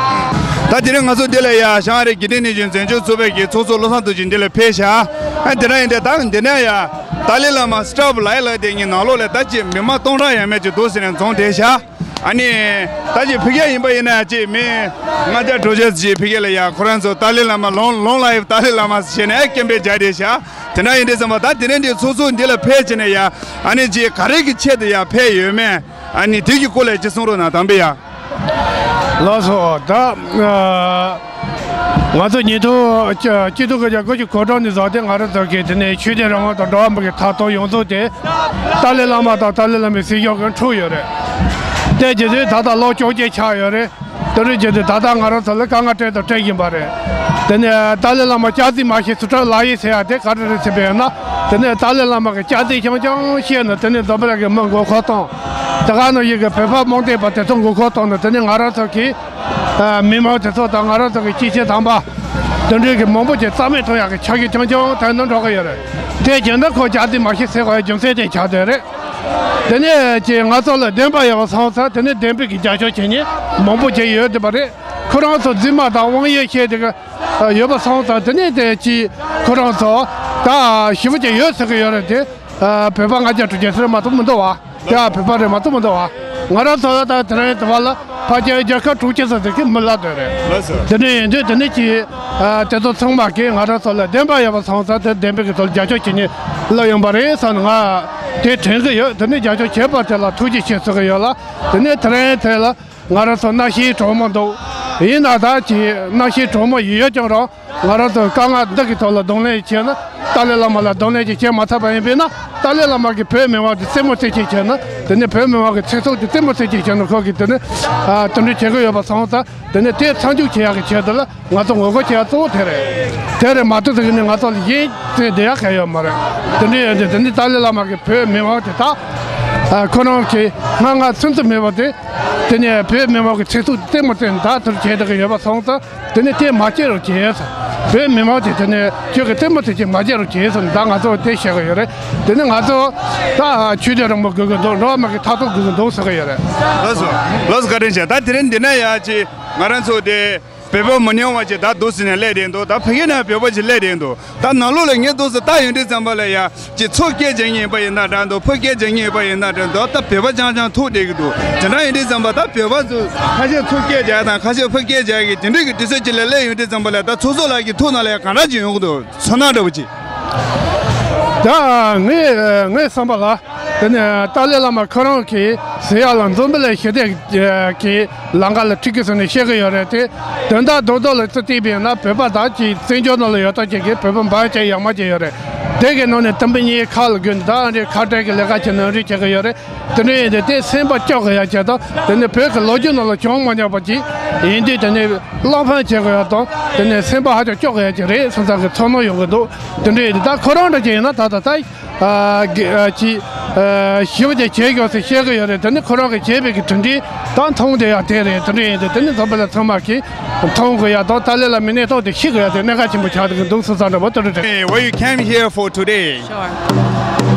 ད་དེ་རིང་ང་ཚོ་འདི་ལ་ཡ་ཞང་ཨ་རིའི་དགེ་ལྡན་ནི་གཞོན་འཛིན་སྐྱོང་ཚོགས་པའི་གི་ཚོགས་གཙོ་བློ་བཟང་རྡོ་རྗེ་འདི་ལ་ཕེབས་ཤག་ཨ། དེ་འདྲ་ཡིན་དུས་ད་འདི་ནས་ཡ་ཏཱ་ལའི་བླ་མ་སི་ཊོབ་ལབ་ཡ་ལབ་དེ་གི་ནང་ལོགས་ལ་ད་ཅིག་མི་མང་སྟོང་ཕྲག་ཡས་མས་ཅིག་འདུག་ཟེར་ནས་འཛོམས་བསྡད་ཤག་ཨ་ནི་ད་ཅིག་ཕ་གིར་ཡིན་པ་ཡིན་ན་ཅིག་མི་ལྔ་བརྒྱ་དྲུག་བརྒྱ་ཅིག་ཕ་གི་ལ་ཡ་ཁོ་རང་ཚོ་ཏཱ་ལའི་བླ་མ་long long live ཏཱ་ལའི་བླ་མ་ཟེར་ནས་སྐད་འབོད་རྒྱག་བསྡད་ཤག་དེ་འདྲ་ཡིན་དུས་ཙམ་པ་ད་དེ་རིང་འདི་ཚོགས་གཙོ་འདི་ལ་ཕེབས་བྱས་ནས་ཡ་ཨ་ནི་ཅིག་ག་རེ་གི་ཆེད་དུ་ཡ་ཕེབས་ཡོད་མེད། ཨ་ནི་དེ་གི་སྐོར་ལ་ཅིག་གསུང་རོགས་གནང་དམ་པའི་ཡ། ལགས་སོ། ད་ཨ་ང་ཚོ་ཉིས་སྟོང་ཆིག་སྟོང་དགུ་བརྒྱ་དགུ་བཅུ་གོ་གྲངས་ནས་བཟུང་སྟེ་ང་རང་ཚོ་གི་དེ་ནས་ཆོས་དད་རང་དབང་དང་འགྲོ་བ་མི་གི་ཐོབ་ཐང་ཡོངས་རྫོགས་དེ་ཏཱ་ལའི་བླ་མ་དང་ཏཱ་ལའི་བླ་མའི་སྲིད་གཞུང་གིས་འཕྲོག་ཡོད་རེད། དེ་བྱས་ཙང་ད་ལྟ་ལོ་བཅོ་བརྒྱད་ཆགས་ཡོད་རེད། དེ་འདྲ་བྱས་ཏེ་ད་ལྟ་ང་རང་ཚོ་ལ་དཀའ་ངལ་འཕྲད་དང་འཕྲད་བཞིན་པ་རེད། དེ་ནས་ཏཱ་ལའི་བླ་མ་སྐྱག་རྫུན་མ་བཤད་ཟེར་གྲབས་ལབ་ཡིན་ཟེར་ཡ་དེ་ག་རེ་རེད་ཟེར་བས་ན། དེ་ནས་ཏཱ་ལའི་བླ་མ་གི་སྐྱག་རྫུན་རྐྱང་རྐྱང་བཤད་ན་དེ་ནས་འཛམ་བུ་གླིང་གི་མི་མགོ་སྐོར་གཏོང་། དེ་ག་ནང་བཞིན་གྱི་བོད་པ་རྨོངས་དད་པ་དེ་ཚོ་མགོ་སྐོར་གཏོང་ན་དེ་ནས་ང་རང་ཚོ་གི་ཨ་མི་མང་དེ་ཚོ་དང་ང་རང་ཚོ་གི་སྐྱེས་ཆེན་དམ་པ་དེ་འདྲའི་གི་མང་པོ་ཅིག་རྩ་མེད་གཏོང་ཡག་གི་ཆ་རྐྱེན་རྐྱང་རྐྱང་དེ་ནས་འགྲོ་གི་ཡོད་རེད། དེ་བྱས་ན་ཁོ་སྐྱག་རྫུན་མ་བཤད་ཟེར་བའི་རྒྱུ་མཚན་དེ་ཆགས་བསྡད་རེད། དེ་ནས་ཀྱི་ང་ཚོ་ལ་བདེན་པ་ཡོད་པ་སོང་ཙང་དེ་ནས་བདེན་པའི་གི་རྒྱབ་སྐྱོར་བྱེད་མཁན་མང་པོ་ཅིག་ཡོད་བསྡད་པ་རེད། ཁོ་རང་ཚོ་རྫུན་མ་དང་དབང་ཡོད་བཤད་དེ་གི་ཡོད་པ་སོང་ཙང་དེ་ནས་དེ་ཀྱི་ཁོ་རང་ཚོ་ད་ཞེ་པོ་ཅིག་ཡོད་ཟེར་གི་ཡོད་རེད་དེ། བོད་པ་ལྔ་བརྒྱ་དྲུག་ཅུ་ཟེར་མ་གཏོགས་མི་འདུག་བ། ཡ་བོད་པ་རེད་མ་གཏོགས་མི་འདུག་བ། ང་རང་ཚོ་ལ་ད་དེ་རིང་དུ་བ་ལ་ཕལ་ཆེར་རྒྱལ་ཁབ་དྲུག་ཅུ་ཙམ་ཟེར་གི་མི་ལབ་འདོད་རེད། ལགས་སོ། དེ་འདྲ་ཡིན་དུས་དེ་ནས་ཀྱི་དེ་ཚོ་ཚང་མ་གིས་ང་རང་ཚོ་ལ་བདེན་པ་ཡོད་པ་སོང་ཙང་དེ་བདེན་པའི་གི་ཐོག་ལ་རྒྱབ་སྐྱོར་བྱེད་མཁན་ལབ་ཡོང་པ་རེད་བསམ་ནས་ང་དེ་དྲན་གི་ཡོད། དེ་ནས་རྒྱབ་སྐྱོར་བྱས་པ་དེ་ལ་ཐུགས་རྗེ་ཆེ་ཟེར་གི་ཡོད་ལ། དེ་ནས་དེ་རིང་དེ་ལ་ང་རང་ཚོ་གནམ་གཤིས་གྲང་མོ་འདུག་ཡིན་ན་ད་ཀྱི་གནམ་གཤིས་གྲང་མོ་ཡོད་ཀྱང་རང་ང་རང་ཚོ་དཀའ་ངལ་འདི་གི་ཐོག་ལ་གདོང་ལེན་བྱས་ན་ཏཱ་ལའི་བླ་མ་ལ་གདོང་ལེན་ཅིག་བྱས་མ་ཐུབ་པ་ཡིན་པས་ན། ཏཱ་ལའི་བླ་མ་གིས་བོད་མི་མང་དེ་རྩེད་མོ་རྩེ་ཅིག་བྱས་ན་དེ་ནས་བོད་མི་མང་གི་ཚེ་སྲོག་དེ་རྩེད་མོ་རྩེ་ཅིག་བྱས་ན་ཁོ་གིས་དེ་ནས་ཨ་དེ་འདྲ་བྱེད་གི་ཡོད་པ་སོང་ཙང་དེ་ནས་དེ་མཚམས་འཇོག་བྱེད་ཡག་གི་ཆེད་དུ་ལ་ང་ཚོ་ངོ་རྒོལ་བྱེད་ཡག་གཙོ་བོ་དེ་རེད། དེ་རེད་མ་གཏོགས་དེ་གི་ནས་ང་ཚོ་ལ་གཞན་རྩེད་བསྡད་ཡག་གང་ཡོད་མ་རེད། དེ་འདྲ་ཡོད་དེ་དེ་ནས་ཏཱ་ལའི་བླ་མ་གིས་བོད་མི་མང་དེ་དག་ཨ་ཁོ་རང་གི་སྔ་སྔ་ཚུན་ཚོད་མེད་པ་དེ་དེ་ནས་བོད་མི་མང་གི་ཚེ་སྲོག་དེ་རྩེད་མོ་རྩེ་ནས་ད་དེ་འདྲ་བྱེད་བསྡད་གི་ཡོད་པ་སོང་ཙང་། དེ་ནས་དེ་མ་བྱེད་རོགས་བྱེད་ཟེར། བོད་མི་མང་དེ་དེ་ནས་ཁྱོད་ཀྱི་རྩེད་མོ་རྩེ་ཅིག་མ་བྱེད་རོགས་བྱེད་ཟེར་ནས་ད་ང་ཚོ་དེ་བཤད་གི་ཡོད་རེད། དེ་ནས་ང་ཚོ་ད་ཆོས་དད་རང་མོས་དགོས་ཀྱི་འདུག་འགྲོ་བ་མི་གི་ཐོབ་ཐང་དགོས་ཀྱི་འདུག་ཟེར་གི་ཡོད་རེད། ལགས་སོ། ལགས་སོ། བཀའ་དྲིན་ཆེ། ད་དེ་རིང་འདི་ན་ཡ་ཅིག་ང་རང་ཚོ་དེ་བོད་པ་མི་ཉུང་བ་ཅིག་ད་འདུག་ཟེར་ནས་སླེབས་བསྡད་འདུག་ད་ཕ་གི་ན་བོད་པ་ཅིག་སླེབས་བསྡད་འདུག་ད་ནང་ལོགས་ལ་ངས་འདུག་ཟེར་ལྟ་ཡོང་དུས་ཙམ་པ་ལ་ཡ། ཅིག་མཚོ་སྐད་རྒྱག་མཁན་ཡིན་པ་ཡིན་ན་འདྲ་འདུག་ཕོ་སྐད་རྒྱག་མཁན་ཡིན་པ་ཡིན་ན་འདྲ་འདུག་ད་བོད་པ་རྐྱང་རྐྱང་ཐུག་བསྡད་ཀྱི་འདུག་དེ་འདྲ་ཡིན་དུས་ཙམ་པ་ད་བོད་པ་ཚོ་ཁ་ཤས་མཚོ་སྐད་རྒྱག་དང་ཁ་ཤས་ཕོ་སྐད་རྒྱག་གི་དེ་འདྲའི་གི་དུས་ཚོད་ཅིག་ལ་སླེབས་ཡོང་དུས་ཙམ་པ་ལ་ད་ཚོགས་གཙོ་ལགས་ཀྱི་ཐུགས་ནང་ལ་གང་འདྲ་ཅིག་ཡོང་གི་འདུག་ཚོར་སྣང་འདྲ་བོ་ཅིག་ད་ངས་ངའི་བསམ་པ་ལ་དེ་ནས་ཏཱ་ལའི་བླ་མ་ཁོ་རང་གིས་ཟེར་ཡག་ལ་འཛམ་བུ་གླིང་ཞི་བདེ་གི་ལམ་ཁ་ལ་ཁྲིད་ཀྱི་ཟེར་ནས་བཤད་གི་ཡོད་རེད་དེ། དོན་དག་རྡོག་རྡོག་ལ་ཚུར་བལྟས་པས་ན་བོད་པ་དག་གི་བཙན་བྱོལ་ནང་ལ་ཡོད་སྟངས་ཅིག་གི་བོད་པ་འབའ་ཅན་ཡག་མ་ཅིག་ཡོད་རེད། དེ་གི་ནང་ནས་དུམ་བུ་གཉིས་ཁ་ལ་བསྒྱུར་ནས་ད་ཨ་རིའི་ཁ་བྲལ་གི་ལས་ཀ་བྱེད་ནི་རེད་བྱེད་གི་ཡོད་རེད། དེ་འདྲ་ཡིན་དུས་དེ་སེམས་པ་སྐྱོ་གི་ཡ་བྱས་དང་དེ་ནི་བོད་ཀྱི་ལོ་རྒྱུས་ནང་ལ་བྱུང་མ་མྱོང་པ་ཅིག་ཡིན་དུས་དེ་ནི་བློ་ཕམ་བྱེད་གི་ཡ་དང་དེ་ནི་སེམས་པ་ཧ་ཅང་སྐྱོ་གི་ཡ་ཅིག་རེད་བསམ་ས་གི་ཚོར་སྣང་ཡོང་གི་འདུག་དེ་འདྲ་ཡིན་དུས་ད་ཁོ་རང་འདྲ་ཅིག་ཡིན་ན་ད་ད་ད། ཨ་གི་ཨ་ཅི་ཨ་ཞི་བ་ཅན་བྱེད་དགོས་ཟེར་བཤད་གི་ཡོད་རེད། དེ་ནི་ཁོ་རང་གི་བྱས་པའི་གི་གྲུབ་འབྲས་དང་མཐོང་བསྡད་ཡག་དེ་རེད། དེ་འདྲ་ཡིན་དུས་དེ་ནི་འཛམ་བུ་གླིང་ཚང་མ་གིས་མཐོང་དགོས་ཡག་དང་ཏཱ་ལའི་བླ་མའི་གནས་སྟངས་དེ་ཤེས་དགོས་ཡག་དེ་གནད་འགག་ཆེན་པོ་ཆགས་འདུག་འདུག་སེ་བསམ་འདྲ་པོ་དེ་འདྲ་རེད། Hey, why you came here for today? Sure.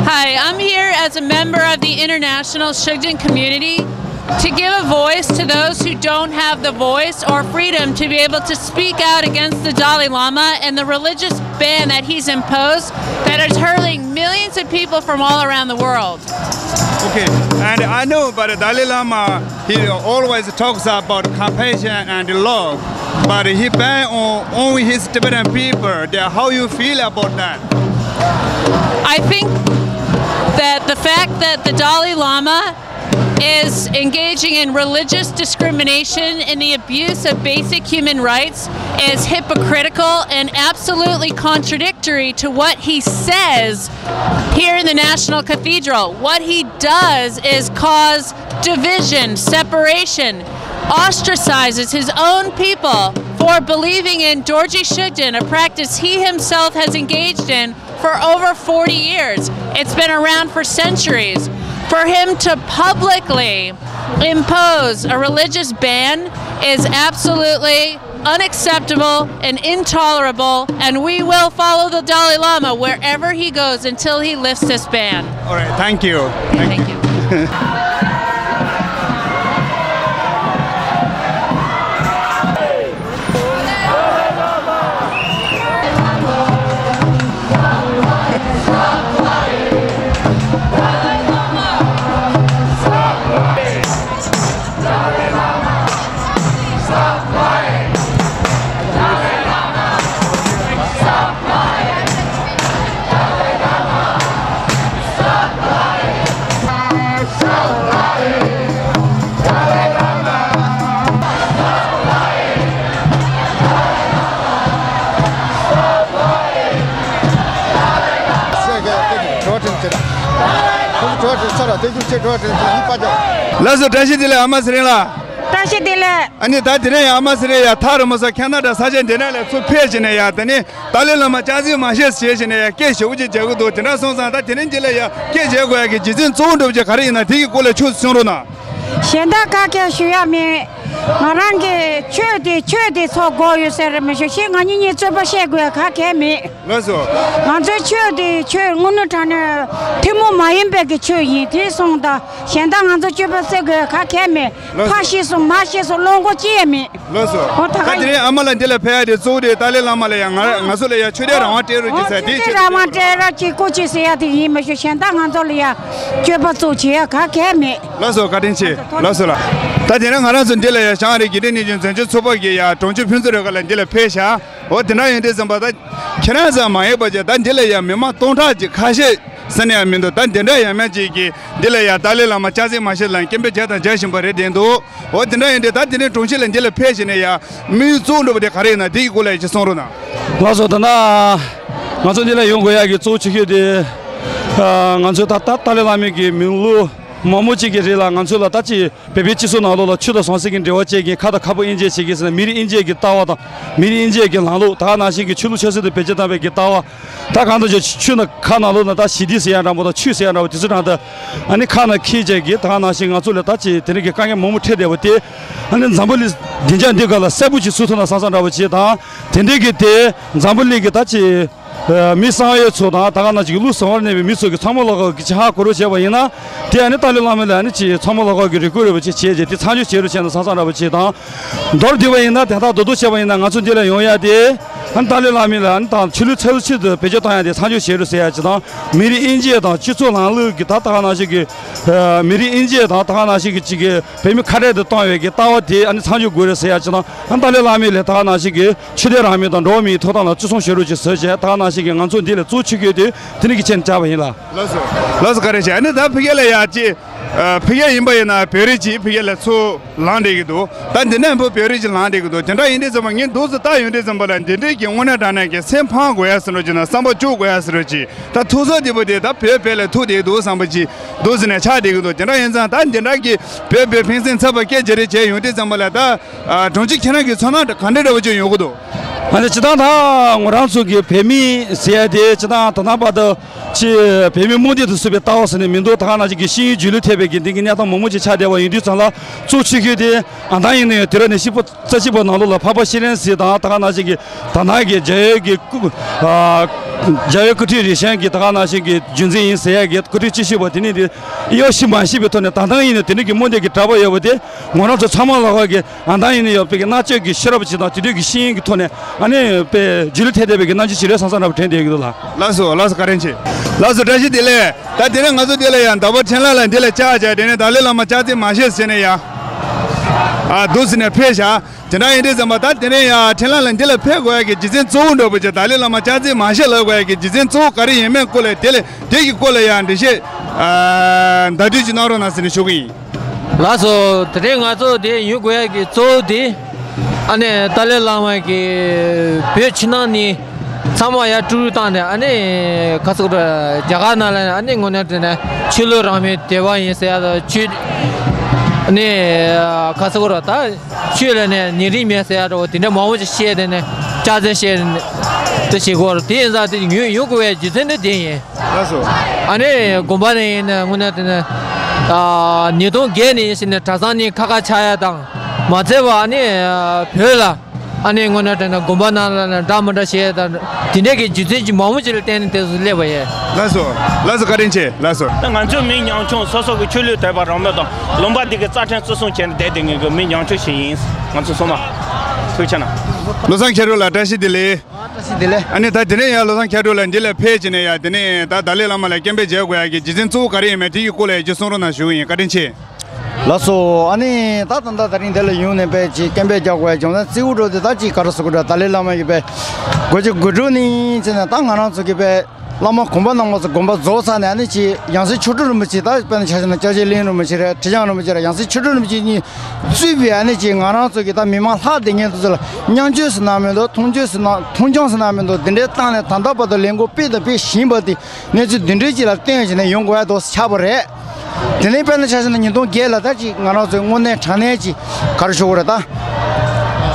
Hi, I'm here as a member of the international Shugden community to give a voice to those who don't have the voice or freedom to be able to speak out against the Dalai Lama and the religious ban that he's imposed that is hurting millions of people from all around the world. Okay, and I know, but the Dalai Lama, he always talks about compassion and love, but he banned on only his Tibetan people. Then how you feel about that? I think that the fact that the Dalai Lama is engaging in religious discrimination and the abuse of basic human rights is hypocritical and absolutely contradictory to what he says here in the National Cathedral. What he does is cause division, separation, ostracizes his own people for believing in Dorji Shugden, a practice he himself has engaged in for over forty years. It's been around for centuries. For him to publicly impose a religious ban is absolutely unacceptable and intolerable, and we will follow the Dalai Lama wherever he goes until he lifts this ban. All right, thank you. Thank you. ལགས་སོ། བཀྲ་ཤིས་བདེ་ལེགས། ཨ་མ་ཚེ་རིང་ལགས། བཀྲ་ཤིས་བདེ་ལེགས། ཨ་ནི་ད་དེ་རིང་ཡང་ཨ་མ་ཚེ་རིང་ཡང་ཐག་རིང་མོ་སོགས་ཁེ་ན་ཌ་ས་ཆ་འདི་ནས་ལས་ཚུར་ཕེབས་བྱས་ནས་ཡང་དེ་ནི་ཏཱ་ལའི་བླ་མ་ལྕགས་རྩེ་མ་ཤེས་ཞེས་བྱས་ནས་ཡང་སྐད་ཞེ་པོ་ཅིག་རྒྱག་གི་འདུག་དེ་འདྲ་སོང་ཙང་ད་དེ་རིང་འདི་ལ་ཡང་སྐད་རྒྱག་དགོས་ཡ་གི་རྒྱུ་མཚན་གཙོ་བོ་འདྲ་པོ་ཅིག་ག་རེ་ཡིན་ན་དེ་གི་སྐོར་ལ་ཁྱོད་གསུང་རོགས་གནང་། གཞན་དག་ཁ་སྐད་ཞུ་ཡ་མེད། ང་རང་གི་ཆོས་དེ་ཆོས་དེ་ཚོ་དགོས་ཡོད་ཟེར་རེ་མི་ཞུ་ཤེས། ང་གཉིས་གཉིས་རྩོད་པ་བཤད་དགོས་ཡ་ག་གལ་མེད། ལགས་སོ། ང་ཚོའི་ཆོས་དེ་ཆོས་དངོས་གནས་དྲང་གནས་ཐུན་མོང་མ་ཡིན་པའི་གི་ཆོས་ཡིན། དེ་སོང་ད་གཞན་དག་ང་ཚོ་སྤྱོད་པ་བརྩི་དགོས་ག་གལ་མེད། ལགས་སོ། ཕ་ཤི་སོང་མ་ཤི་སོང་བློ་འགོ་ཅི་ཡང་མེད། ལགས་སོ། ཨོ་ད་ད་ག་དེ་རིང་ཨ་མ་ལགས་འདི་ལ་ཕེབས་ཡ་དེ་གཙོ་བོ་དེ་ཏཱ་ལའི་བླ་མ་ལ་ཡང་ང་ང་ཚོ་ལ་ཡང་ཆོས་དད་རང་དབང་སྤྲད་རོགས་གྱིས་ཟེར་དེ་ཆོས་དད་རང་དབང་སྤྲད་རོགས་གྱིས་སྐུ་མཁྱེན་ཟེར་ཡ་དེ་ཡིན་མ་ཞུ། གཞན་དག་ང་ཚོ་ལ་ཡང་སྤྱོད་པ་བཙུགས་བྱེད་ཡ་ག་གལ་མེད། ལགས་སོ། བཀའ་དྲིན་ཆེ། ལགས་སོ་ལགས། ད་དེ་རིང་ང་རང་ཚོ་འདི་ལ་ཡང་བྱང་རི་དགེ་ལྡན་ནི་ཆོས་འཛིན་སྐྱོང་ཚོགས་པ་གི་ཡང་དྲུང་ཆེ་ཕུན་ཚོགས་རེ་ཁ་ལ་འདི་ལ་ཕེབས་ཤག་འོ་དེ་འདྲ་ཡིན་དུས་ཙམ་པ་ད་ཁྱེད་རང་ཚོ་མ་ཡིན་པ་ཅིག་ད་འདི་ལ་ཡང་མི་མང་སྟོང་ཕྲག་ཅིག་ཁ་ཤས་ཟེར་ནས་ཡང་མི་འདུག་ད་འདི་འདྲ་ཡང་མི་ཅིག་གིས་འདི་ལ་ཡང་ཏཱ་ལའི་བླ་མ་ལྕགས་རྩེ་མ་ཤེས་ལ་སྐད་འབོད་བྱས་དང་བྱེད་བཞིན་པ་རེད་བསྡད་འདུག་འོ་དེ་འདྲ་ཡིན་དུས་ད་དེ་རིང་དྲུང་ཆེ་ལ་འདི་ལ་ཕེབས་བྱས་ནས་ཡང་དམིགས་ཡུལ་གཙོ་བོ་འདྲ་པོ་དེ་ག་རེ་ཡིན་ན་དེ་གི་སྐོར་ལ་ཡང་ཅིག་གསུང་རོགས་གནང་། ལགས་སོ། ད་ལྟ་ང་ཚོ་འདི་ལ་ཡོང་དགོས་ཡག་གི་གཙོ་བོ་ཆེ་ཤོས་དེ་ཨ་ང་ཚོ་ད་ལྟ་ཏཱ་ལའི་བླ་མའི་གི་མི་ལོ་མང་པོ་ཅིག་གི་རིང་ལ་ང་ཚོ་ལ་ད་ཅིག་བོད་པའི་སྤྱི་ཚོགས་ནང་ལོགས་ལ་ཆོས་དང་ཟང་ཟིང་གི་འབྲེལ་བ་བཅད་མཁན། ཁ་དང་ཁ་སྤུ་དབྱེ་འབྱེད་བྱེད་མཁན་ཟེར་ན་མི་རིགས་དབྱེ་འབྱེད་ཀྱི་ལྟ་བ་དང་མི་རིགས་དབྱེ་འབྱེད་ཀྱི་ལམ་ལུགས། ད་ག་ནང་བཞིན་གྱི་ཆོས་ལུགས་ཆབ་སྲིད་དང་བེད་སྤྱོད་བཏང་བའི་གི་ལྟ་བ། ད་གང་ལྟར་ཀྱང་ཆོས་ནང་ཁ་ནང་ལོགས་ན་ད་ཞི་བདེ་ཟེར་ཡ་འདྲ་པོ་དང་ཆོས་ཟེར་ཡ་འདྲ་པོ་དེ་ཚོ་དྲང་ད་ཨ་ནི་ཁ་ནང་འཁྱེར་བྱས་ཀྱི་ད་ག་ནང་བཞིན་ང་ཚོ་ལ་ད་ཅིག་དེ་རིང་གི་དཀའ་ངལ་མང་པོ་འཕྲད་བསྡད་པ་དེ་ཨ་ནི་འཛམ་བུ་གླིང་བདེ་འཇགས་འདི་ག་ལ་གསལ་པོ་ཅིག་བཟོ་ཐུབ་ན་བསམ་བསམ་འདྲ་པོ་ཅིག་དང་དེ་འདྲའི་གི་དེ་འཛམ་བུ་གླིང་གི་ད་ཅིག་ཨ་མི་གསང་བའི་ཚོ་དང་ད་ག་ནང་བཞིན་གྱི་ལུས་ཟིན་པར་གནས་པའི་མི་ཚོ་གི་ཚང་མ་ལོག་གི་ཧ་གོ་རོགས་བྱས་པ་ཡིན་ན། དེ་ཨ་ནི་ཏཱ་ལའི་བླ་མ་ལ་ཨ་ནི་ཅིག་ཚང་མ་ལོག་གི་རེ་སྐུལ་རེ་བ་ཅིག་བྱས་རྗེས་དེ་མཚམས་འཇོག་བྱེད་རོགས་བྱས་ན་བསམ་བསམ་འདྲ་བ་ཅིག་དང་། མདོར་བསྡུས་པ་ཡིན་ན་དེ་ལྟར་རྡོག་རྡོག་བྱས་པ་ཡིན་ན་ང་ཚོ་འདི་ལ་ཡོང་ཡ་དེ་ཨ་ནི་ཏཱ་ལའི་བླ་མ་ལ་ཨ་ནི་དང་ཆོས་ལུགས་ཆབ་སྲིད་དུ་བེད་སྤྱོད་བཏང་ཡ་དེ་མཚམས་འཇོག་བྱེད་རོགས་ཟེར་ཡ་ཅིག་དང་། མི་རིགས་དབྱེ་འབྱེད་དང་སྤྱི་ཚོགས་ལམ་ལུགས་ཀྱི་ད་ད་ག་ནང་བཞིན་གྱི་ཨ་མི་རིགས་དབྱེ་འབྱེད་དང་ད་ག་ནང་བཞིན་གྱི་ཅིག་གི་བོད་མི་ཁ་བྲལ་དུ་གཏོང་བའི་གི་ལྟ་བ་དེ་ཨ་ནི་མཚམས་འཇོག་དགོས་རེད་ཟེར་ཡ་ཅིག་དང་། ཨ་ནི་ཏཱ་ལའི་བླ་མ་ལ་ད་ག་ནང་བཞིན་གྱི་ཆོས་དད་རང་མོས་དང་འགྲོ་བ་མིའི་ཐོབ་ཐང་ལ་བརྩི་སྲུང་བྱེད་རོགས་ཅིག་ཟེར་བྱས་ད་ག་ནང་བཞིན་གྱི་ང་ཚོ་འདི་ལ་གཙོ་ཆེ་ཤོས་དེ་དེ་ནི་གི་ཆེད་བཅར་བ་ཡིན་ལ། ལགས་སོ། ལགས་སོ། བཀའ་དྲིན་ཆེ། ཨ་ནི་ད་ཕ་གི་ལ་ཡ་ཅིག་ཨ་ཕ་གི་ཡིན་པ་ཡིན་ན་བོད་རིགས་ཅིག་ཕ་གི་ལ་ཚུར་ལངས་བསྡད་ཀྱི་འདུག་ད་འདི་ནས་བོད་བོད་རིགས་ཅིག་ལངས་བསྡད་ཀྱི་འདུག་དེ་འདྲ་ཡིན་དུས་ཙམ་པ་ངས་འདུག་སེ་ལྟ་ཡོང་དུས་ཙམ་པ་ལ་འདི་འདྲའི་གི་དངོས་གནས་དྲང་གནས་ཀྱི་སེམས་ཕམ་དགོས་ཡ་ཟེར་འདྲ་ཅིག་དང་བསམ་པ་སྐྱོ་དགོས་ཡ་ཟེར་འདྲ་ཅིག་ད་ཐུག་ས་འདི་པོ་དེ་ད་བོད་བོད་ལ་ཐུག་བསྡད་འདུག་བསམ་པ་ཅིག་འདུག་སེ་ནས་ཆགས་བསྡད་ཀྱི་འདུག་དེ་འདྲ་ཡིན་ཙང་ད་འདི་འདྲ་གི་བོད་བོད་ཕན་སེམས་འཚབ་པ་སྐད་ཆ་རེ་བྱས་ཡོང་དུས་ཙམ་པ་ལ་ད་ཨ་དྲུང་ཆེ་ཁྱེད་རང་གི་ཚོར་སྣང་ག་འདྲ་འདྲ་པོ་ཅིག་ཡོང་གི་འདུག་ཨ་ནི་སྤྱིར་བཏང་ད་ང་རང་ཚོ་གི་བོད་མི་ཟེར་ཡ་དེ་སྤྱིར་བཏང་ད་ལྟ་བར་དུ་ཅིག་བོད་མི་རྨོངས་དད་དུ་བཟོས་པའི་ལྟ་བ་ཟེར་ནས་མི་འདུག་ད་ག་ནང་བཞིན་གྱི་ཤེས་ཡོན་སྒྱུ་ལུས་ཐེབས་པའི་གི་འདི་གི་གནས་སྟངས་མང་པོ་ཅིག་ཆགས་བསྡད་པ་ཡིན་དུས་ཙམ་ལ་གཙོ་ཆེ་ཤོས་དེ་ཨ་ད་ཡིན་ན་ཡང་དུས་རབས་ཉི་ཤུ་པ་རྩ་གཅིག་པ་ནང་ལོགས་ལ་འཕགས་པ་སྤྱན་རས་གཟིགས་དང་ད་ག་ནང་བཞིན་གྱི་ད་ནང་གི་རྒྱལ་བའི་གི་སྐུ་ཨ་རྒྱལ་བའི་སྐུ་ཕྲེང་རིམ་བྱོན་གྱི་ད་ག་ནང་བཞིན་གྱི་རྒྱུད་འཛིན་ཡིན་ཟེར་ཡ་གི་སྐུ་ཕྲེང་བཅུ་བཞི་པ་དེ་ནི་དེ་གཡོ་ཞིབ་མ་ཞིབ་པའི་ཐོག་ནས་ད་ལྟ་ཡིན་ན་དེ་ནི་གི་རྨོངས་དད་ཀྱི་གྲྭ་པ་ཡོད་པ་དེ་ང་རང་ཚོ་ཚང་མ་ལ་ཧོ་གི་ཨ་ད་ཡིན་ན་ཡང་དཔེ་གི་མནར་གཅོད་ཀྱི་ཤེས་རབ་ཅིག་དང་དེ་དུས་ཀྱི་ཤེས་ཡོན་གྱི་ཐོག་ནས་ཨ་ནི་དཔེ་སྒྱུ་ལུས་ཐེབས་བསྡད་པའི་གི་རྣམ་འགྱུར་ཞིག་རེད་བསམ་བསམ་འདྲ་པོ་དྲན་བསྡད་ཀྱི་འདུག་ལགས། ལགས་སོ། ལགས་སོ། བཀའ་དྲིན་ཆེ། ལགས་སོ། བཀྲ་ཤིས་བདེ་ལེགས། ད་དེ་རིང་ང་ཚོ་འདི་ལ་ཡང་ཟླ་བ་འཕྲིན་ལས་ལགས་འདི་ལ་བཅར་བྱས་དེ་ནས་ཏཱ་ལའི་བླ་མ་ལྕགས་རྩེ་མ་ཤེས་ཟེར་ནས་ཡང་ཨ་འདུག་སེ་ནས་ཕེབས་བཞག་དེ་འདྲ་ཡིན་དུས་ཙམ་པ་ད་དེ་རིང་ཡང་འཕྲིན་ལས་ལགས་འདི་ལ་ཕེབས་དགོས་ཡ་གི་རྒྱུ་མཚན་གཙོ་བོ་འདྲ་པོ་ཅིག་ཏཱ་ལའི་བླ་མ་ལྕགས་རྩེ་མ་ཤེས་ལབ་དགོས་ཡ་གི་རྒྱུ་མཚན་གཙོ་བོ་ག་རེ་ཡིན་མིན་སྐོར་ལ་དེ་ལ་དེ་གི་སྐོར་ལ་ཡང་འགྲེལ་བཤད་ཨ་ཟླ་སྒྲིལ་ཅིག་གནང་རོགས་གནང་ཟེར་ནས་ཞུ་གི་ཡིན། ལགས་སོ། དེ་རིང་ང་ཚོ་དེ་ཡོང་དགོས་ཡ་གི་གཙོ་བོ་དེ་ཨ་ནི་ཏཱ་ལའི་བླ་མ་གིས་བོད་ཕྱི་ནང་གཉིས་ཚང་མ་ཡར་དཀྲུག་བཏང་ནས་ཨ་ནི་ག་ཚོད་ར་རྒྱ་གར་ནང་ལ་ཨ་ནི་དངོས་གནས་དྲང་གནས་ཆོས་ལུགས་རང་མོས་དད་པ་ཡིན་ཟེར་ཡ་དང་ཆོས་ཨ་ནི་ག་ཚོད་ར་ད་ཆོས་ལ་ནས་ཉེ་རིང་མེད་ཟེར་ཡ་འདྲ་བོ་དེ་འདྲ་མང་པོ་ཅིག་བཤད་དེ་ནས་སྐྱག་རྫུན་བཤད་དེ་བྱེད་དགོས་ར། དེ་ཡིན་ཙང་དེ་ཡོང་ཡོང་དགོས་པའི་རྒྱུ་མཚན་ནི་དེ་ཡིན། ལགས་སོ། ཨ་ནི་དགོན་པ་ནས་ཡིན་ན་དངོས་གནས་དྲང་གནས་ཨ་ཉིས་སྟོང་བརྒྱད་ནས་ཡིན་ཟེར་ནས་གྲྭ་ཚང་གཉིས་ཁ་ཁ་ཆགས་ཡ་དང་མ་ཚད་པ་ཨ་ནི་བོད་ལ་ཨ་ནི་དངོས་གནས་དྲང་གནས་དགོན་པ་ནང་ལ་ནས་འདྲ་མི་འདྲ་བཤད་ཡ་དང་དེ་འདྲས་ཀྱི་རྒྱུ་མཚན་གྱི་མང་པོ་ཅིག་ལ་བརྟེན་ནས་དེ་ཚོ་སླེབས་པ་ཡིན། ལགས་སོ། ལགས་སོ། བཀའ་དྲིན་ཆེ། ལགས་སོ། ད་ང་ཚོའི་མི་ཉམ་ཆུང་སོ་སོ་གི་ཆོས་ལུགས་དད་པ་རང་མོས་དང་ལུང་པ་འདི་གི་རྩ་ཁྲིམས་བརྩི་སྲུང་བྱས་ནས་བསྡད་བསྡད་མཁན་གྱི་མི་ཉམ་ཆུང་ཞིག་ཡིན། ང་ཚོ་ཚང་མ་ཐུགས་རྗེ་གནང་། བློ་བཟང་མཁས་གྲུབ་ལགས་བཀྲ་ཤིས་བདེ་ལེགས། བཀྲ་ཤིས་བདེ་ལེགས། ཨ་ནི་ད་དེ་ནས་ཡང་བློ་བཟང་མཁས་གྲུབ་ལགས་འདི་ལ་ཕེབས་བྱས་ནས་ཡང་དེ་ནས་ད་ཏཱ་ལའི་བླ་མ་ལ་སྐད་འབོད་བྱེད་དགོས་ཡ་གི་རྒྱུ་མཚན་གཙོ་བོ་ག་རེ་ཡིན་མིན་དེ་གི་སྐོར་ལ་ཡང་ཅིག་གསུང་རོགས་གནང་ཞུ་གི་ཡིན། བཀའ་དྲིན་ཆེ། ལགས་སོ། ཨ་ནི་ད་ད་ལྟ་དེ་རིང་འདི་ལ་ཡོང་ནས་དཔེ་ཅིག་སྐད་འབོད་རྒྱག་དགོས་ཡ་རྒྱུ་མཚན་གཙོ་བོ་འདྲ་པོ་དེ་ད་ཅིག་ག་རེ་ཟེར་དགོས་འདྲ། ཏཱ་ལའི་བླ་མ་གི་དཔེ་དགོས་ཀྱི་དགོས་འདྲ་ནི་བྱས་ནས་ད་ང་རང་ཚོ་གི་དཔེ་ བླ་མ་གོང་མ་རྣམ་པ་ཚོ་དགོངས་པ་རྫོགས་ཚར་ནས། ཨ་ནི་ཅིག་ཡང་སྲིད་ཆོས་སྒྲོན་རིན་པོ་ཆེ། ད་དཔེར་ན་ཆ་བཞག་ན་སྐྱབས་རྗེ་གླིང་རིན་པོ་ཆེ་རེད། ཁྲི་བྱང་རིན་པོ་ཆེ་རེད། ཡང་སྲིད་ཆོས་སྒྲོན་རིན་པོ་ཆེ་གཉིས་གཙོས་པའི་ཨ་ནི་ཅིག་ང་རང་ཚོ་གི་ད་མི་མང་ལྷག་བསྡད་མཁན་དེ་ཚོ་ལ་མཉམ་སྤྱོད་ཟེར་ན་མི་འདུག། མཐོང་ཆོས་ཟེར་ན། མཐོང་ཆུང་ཟེར་ན་མི་འདུག། འདི་འདྲའི་སྟེང་ནས་ད་ལྟ་བར་དུ་ལས་འགུལ་སྤེལ་དང་སྤེལ་བཞིན་པ་དེ། གནས་ཚུལ་འདི་འདྲའི་ཅིག་ལ་བརྟེན་བྱས་ནས་ཡོང་དགོས་ཡ་འདུག་ཆགས་པ་རེད། དེ་ནས་དཔེར་ན་ཆ་བཞག་ན་ཉིས་སྟོང་བརྒྱད་ལ་ད་ཅིག་ང་རང་ཚོའི་དངོས་གནས་དྲང་གནས་ཅིག་ག་རེ་ཞུ་དགོས་རེད་ད།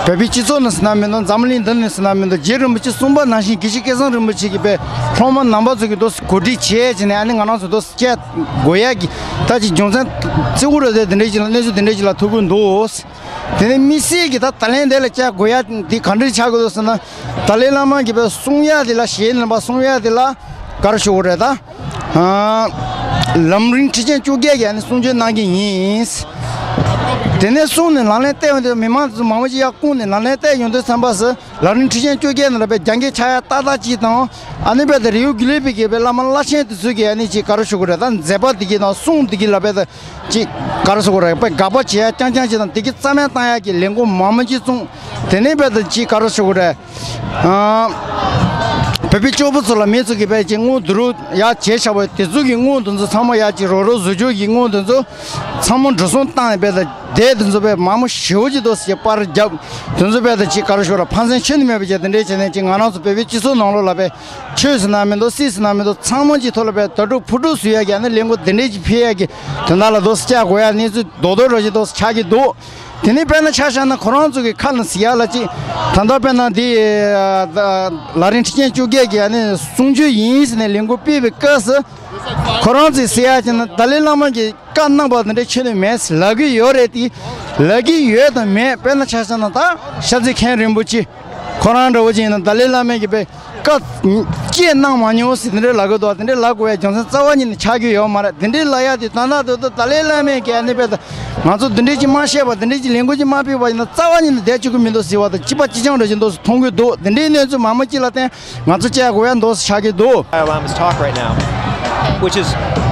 བོད་པའི་སྤྱི་ཚོགས་ནས་ཟེར་ན་མི་འདུག། འཛམ་གླིང་འདི་ནས་ཟེར་ན་མི་འདུག། རྗེ་རིན་པོ་ཆེ་གསུངས་པ་ནང་བཞིན་དགེ་བཤེས་སྐལ་བཟང་རིན་པོ་ཆེ་གིས་དཔེ་སློབ་མ་རྣམ་པ་ཚོ་གི་འདུག་གོ་སྒྲིག་བྱས་བྱས་ནས། ཨ་ནི་ང་རང་ཚོ་འདུག་བསྐྱལ་དགོས་ཡ་གི་ད་ཅིག་རྒྱུ་མཚན་གཙོ་བོ་རེད་དེ། དེ་འདྲའི་ཅིག་ལ་གནས་ཚུལ་དེ་འདྲའི་ཅིག་ལ་ཐུག་གི་འདུག། དེ་ནས་དམིགས་བསལ་གྱི་ད་ད་ལན་དེ་ལ་བཅར་དགོས་ཡ་དེ་ག་འདྲ་ཆགས་ཀྱི་འདུག་ཟེར་ན། ཏཱ་ལའི་བླ་མ་གིས་དཔེ་གསུང་ཡ་དེ་ལ། ཞལ་ནས་ཕར་གསུང་ཡ་དེ་ལ་ག་རེ་ཞུ་དགོས་རེད་ད། ཨ། ལམ་རིམ་ཁྲི་ཆེན་བཅོ་བརྒྱད་ཀྱི་ཨ་ནི་གསུང་ཆོས་གནང་གི་ཡིན། དེ་ནས་གསུངས་ནས་ལག་ལེན་བསྟར་ཡོང་དུས། མི་མང་ཚོ་མང་པོ་ཅིག་ཡར་བསྐུངས་ནས་ལག་ལེན་བསྟར་ཡོང་དུས་ཙམ་པ་སུ། ལམ་རིམ་ཁྲི་ཆེན་བཅོ་བརྒྱད་ནང་ལ་དཔེ་རྒྱང་གི་ཆག་ཡ་ཏག་ཏག་ཅིག་དང་། ཨ་ནི་དཔེ་ད་རི་བོ་དགེ་ལེགས་པའི་གི་དཔེ་བླ་མ་བླ་ཆེན་དེ་ཚོ་གི་ཨ་ནི་ཅིག་ག་རེ་ཞུ་དགོས་རེད་ད། མཛད་པ་དེ་གི་དང་གསུང་དེ་གི་ལ་དཔེ་ད། ཅིག་ག་རེ་ཟེར་དགོས་རེད། དཔེ་དགག་པ་བྱེད་ཡ་རྐྱང་རྐྱང་ཅིག་དང་། དེ་གི་རྩ་མེད་བཏང་ཡ་གི་ལས་འགུལ་མང་པོ་ཅིག་བཙུགས། དེ་ནས་དཔེ་ད་ཅིག་ག་རེ་ཟེར་དགོས་རེད། ཨ། བོད་པའི་སྐྱོ་པོ་ཚོ་ལ་མི་ཚོ་གི་དཔེ་ཅིག་དངུལ་བསྡུ་རུབ་ཡ་བྱས་བཞག་པ་དེ་ཚོ་གི་དངུལ་དེ་ཚོ་ཚང་མ་ཡ་ཅིག་རོགས་རོགས་བཟོ་བཅོས་ཀྱི་དངུལ་དེ་ཚོ་ཚང་མ་འགྲོ་སོང་བཏང་ནས། དཔེ་ད་དེ་དེ་ཚོ་དཔེ་མང་པོ་ཞེ་པོ་ཅིག་འདུག་ཟེར་པར་བརྒྱབ། དེ་ཚོ་དཔེ་ད་ཅིག་ག་རེ་ཟེར་དགོས་རེད། ཕན་སེམས་ཆེ་ནི་མེད་པ་བྱས། དེ་འདྲས་བྱས་ནས་ཅིག་ང་རང་ཚོ་བོད་པའི་སྤྱི་ཚོགས་ནང་ལོགས་ལ་དཔེ། ཆོས་ཟེར་ན་མི་འདུག། སྲིད་ཟེར་ན་མི་འདུག། ཚང་མ་གཅིག་ཐོག་ལ་དཔེ་དག་སྒྲུབ་ཕུག་སྒྲུབ་བཟོ་ཡ་གི་ཨ་ནི་ལས་འགུལ་འདི་འདྲས་ཅིག་འཕེལ་ཡ་གི་དོན་དག་ལ་འདུག་སེ་བཅར་དགོས་ཡ་གནས་ཚུལ་རྡོག་རྡོག་ར་ཅིག་འདུག་སེ་ཆགས་ཀྱི་འདུག། དེ་ནས་དཔེར་ན་ཆ་བཞག་ན་ཁོ་རང་ཚོ་གི་ཁ་ནས་ཟེར་ཡ་ལ་ཅིག། ད་ལྟ་དཔེར་ན་འདི་ལམ་རིམ་ཁྲི་ཆེན་བཅོ་བརྒྱད་ཀྱི་ཨ་ནི་གསུང་ཆོས་ཡིན་ཟེར་ནས་ལས་འགུལ་སྤེལ་བའི་སྐབས་སུ། ཁོ་རང་ཚོས་ཟེར་ཡ་ཅིག་ན། ཏཱ་ལའི་བླ་མ་གིས་བཀའ་གནང་བ་དེ་འདྲ་ཁྱོན་ནས་མེད་ཟེར་ལབ་ཀྱི་ཡོད་རེད་དེ། ལབ་ཀྱི་ཡོད་དང་མེད། དཔེར་ན་ཆ་བཞག་ན་ད་ཤར་རྩེ་མཁན་རིན་པོ་ཆེ་ཁོ་རང་འདྲ་བོ་ཅིག་ཡིན་ན། ཏཱ་ལའི་བླ་མས་ཀྱི་དཔེ་བཀའ་བཅད་གནང་མ་མྱོང་ཟེར་དེ་འདྲའི་ལབ་ཀྱི་འདུག། དེ་འདྲའི་ལབ་དགོས་པའི་རྒྱུ་མཚན་རྩ་བ་ཉིད་ནས་ཆགས་ཀྱི་ཡོད་མ་རེད། དེ་འདྲའི་ལབ་ཡ་དེ་ད་ལྟ་དུ་ཏཱ་ལའི་བླ་མས་ཀྱི་ཨ་ནི་དཔེ་ད་ང་ཚོ་དེ་འདྲའི་ཅིག་མ་བཤད་པ། དེ་འདྲའི་ཅིག་ལས་འགུལ་ཅིག་མ་སྤེལ་བ་ཡིན་ན་རྩ་བ་ཉིད་ནས་བསྡད་བཅུག་གི་མི་འདུག་ཟེར་བ་དང་གཅིག་པ་གཅིག་རྐྱང་འདྲ་ཞིག་འདུག་སེ་མཐོང་གི་འདུག། དེ་འདྲའི་གནས་ཚུལ་མང་པོ་ཅིག་ལ་བརྟེན། ང་ཚོ་བཅར་དགོས་ཡ་འདུག་སེ་ཆགས་ཀྱི་འདུག། Dalai Lama's talk right now, which is,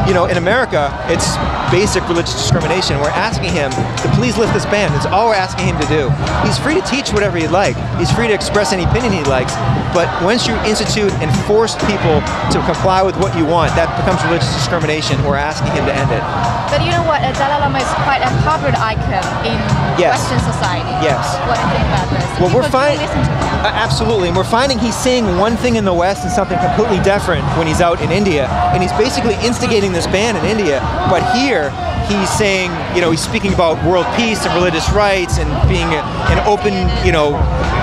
you know, in America, it's basic religious discrimination. We're asking him to please lift this ban. That's all we're asking him to do. He's free to teach whatever he'd like. He's free to express any opinion he likes. But once you institute and force people to comply with what you want, that becomes religious discrimination. We're asking him to end it. But you know what? Uh, Dalai Lama is quite a popular icon in Yes. Western society. Yes. What do you think about this? Well, we're People do fine. Listen to him. Uh, absolutely. And we're finding he's saying one thing in the West and something completely different when he's out in India. And he's basically instigating this ban in India. But here, he's saying, you know, he's speaking about world peace and religious rights and being a, an open, you know,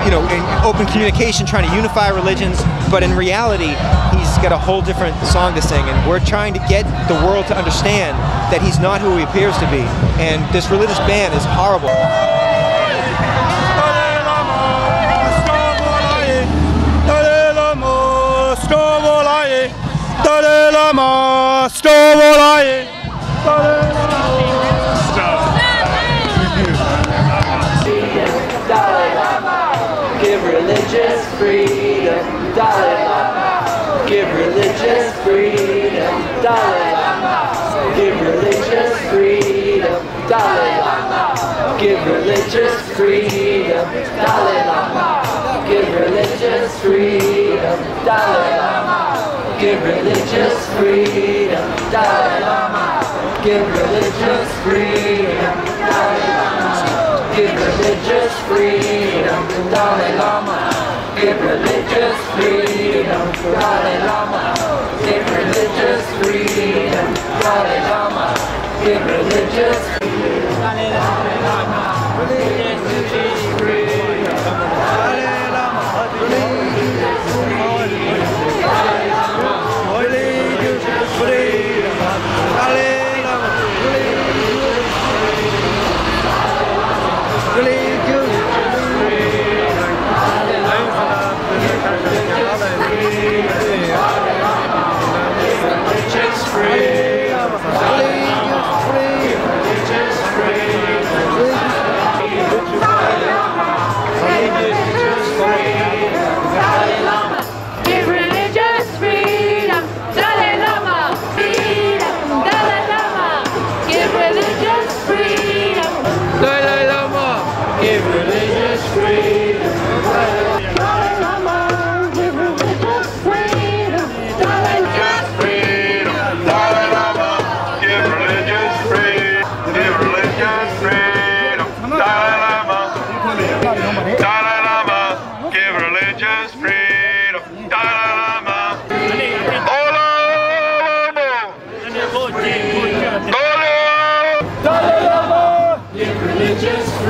you know, an open communication, trying to unify religions. But in reality, he's got a whole different song to sing. And we're trying to get the world to understand that he's not who he appears to be. And this religious ban is horrible. Dalai Lama, stop all lying. Dalai Lama, stop all lying. Dalai Lama, stop all lying. Dalai Lama, stop. Dalai Lama, give religious freedom. Dalai Lama, give religious freedom. Dalai Lama, give religious freedom. Dalai Lama, give religious freedom. Dalai Lama, give religious freedom. Dalai Lama, give religious freedom. Dalai Lama, give religious freedom. Dalai Lama, give religious freedom. Dalai Lama, give religious freedom. Dalai Lama, give religious freedom. Dalai Lama, give religious freedom. Dalai Lama, religious freedom. Dalai Lama, religious freedom. Dalai Lama, religious freedom. Dalai Lama, religious freedom.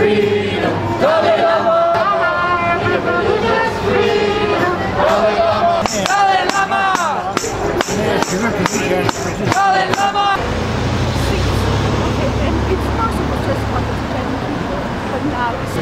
Dalai Lama! Dalai Lama! It's possible just for the but now it's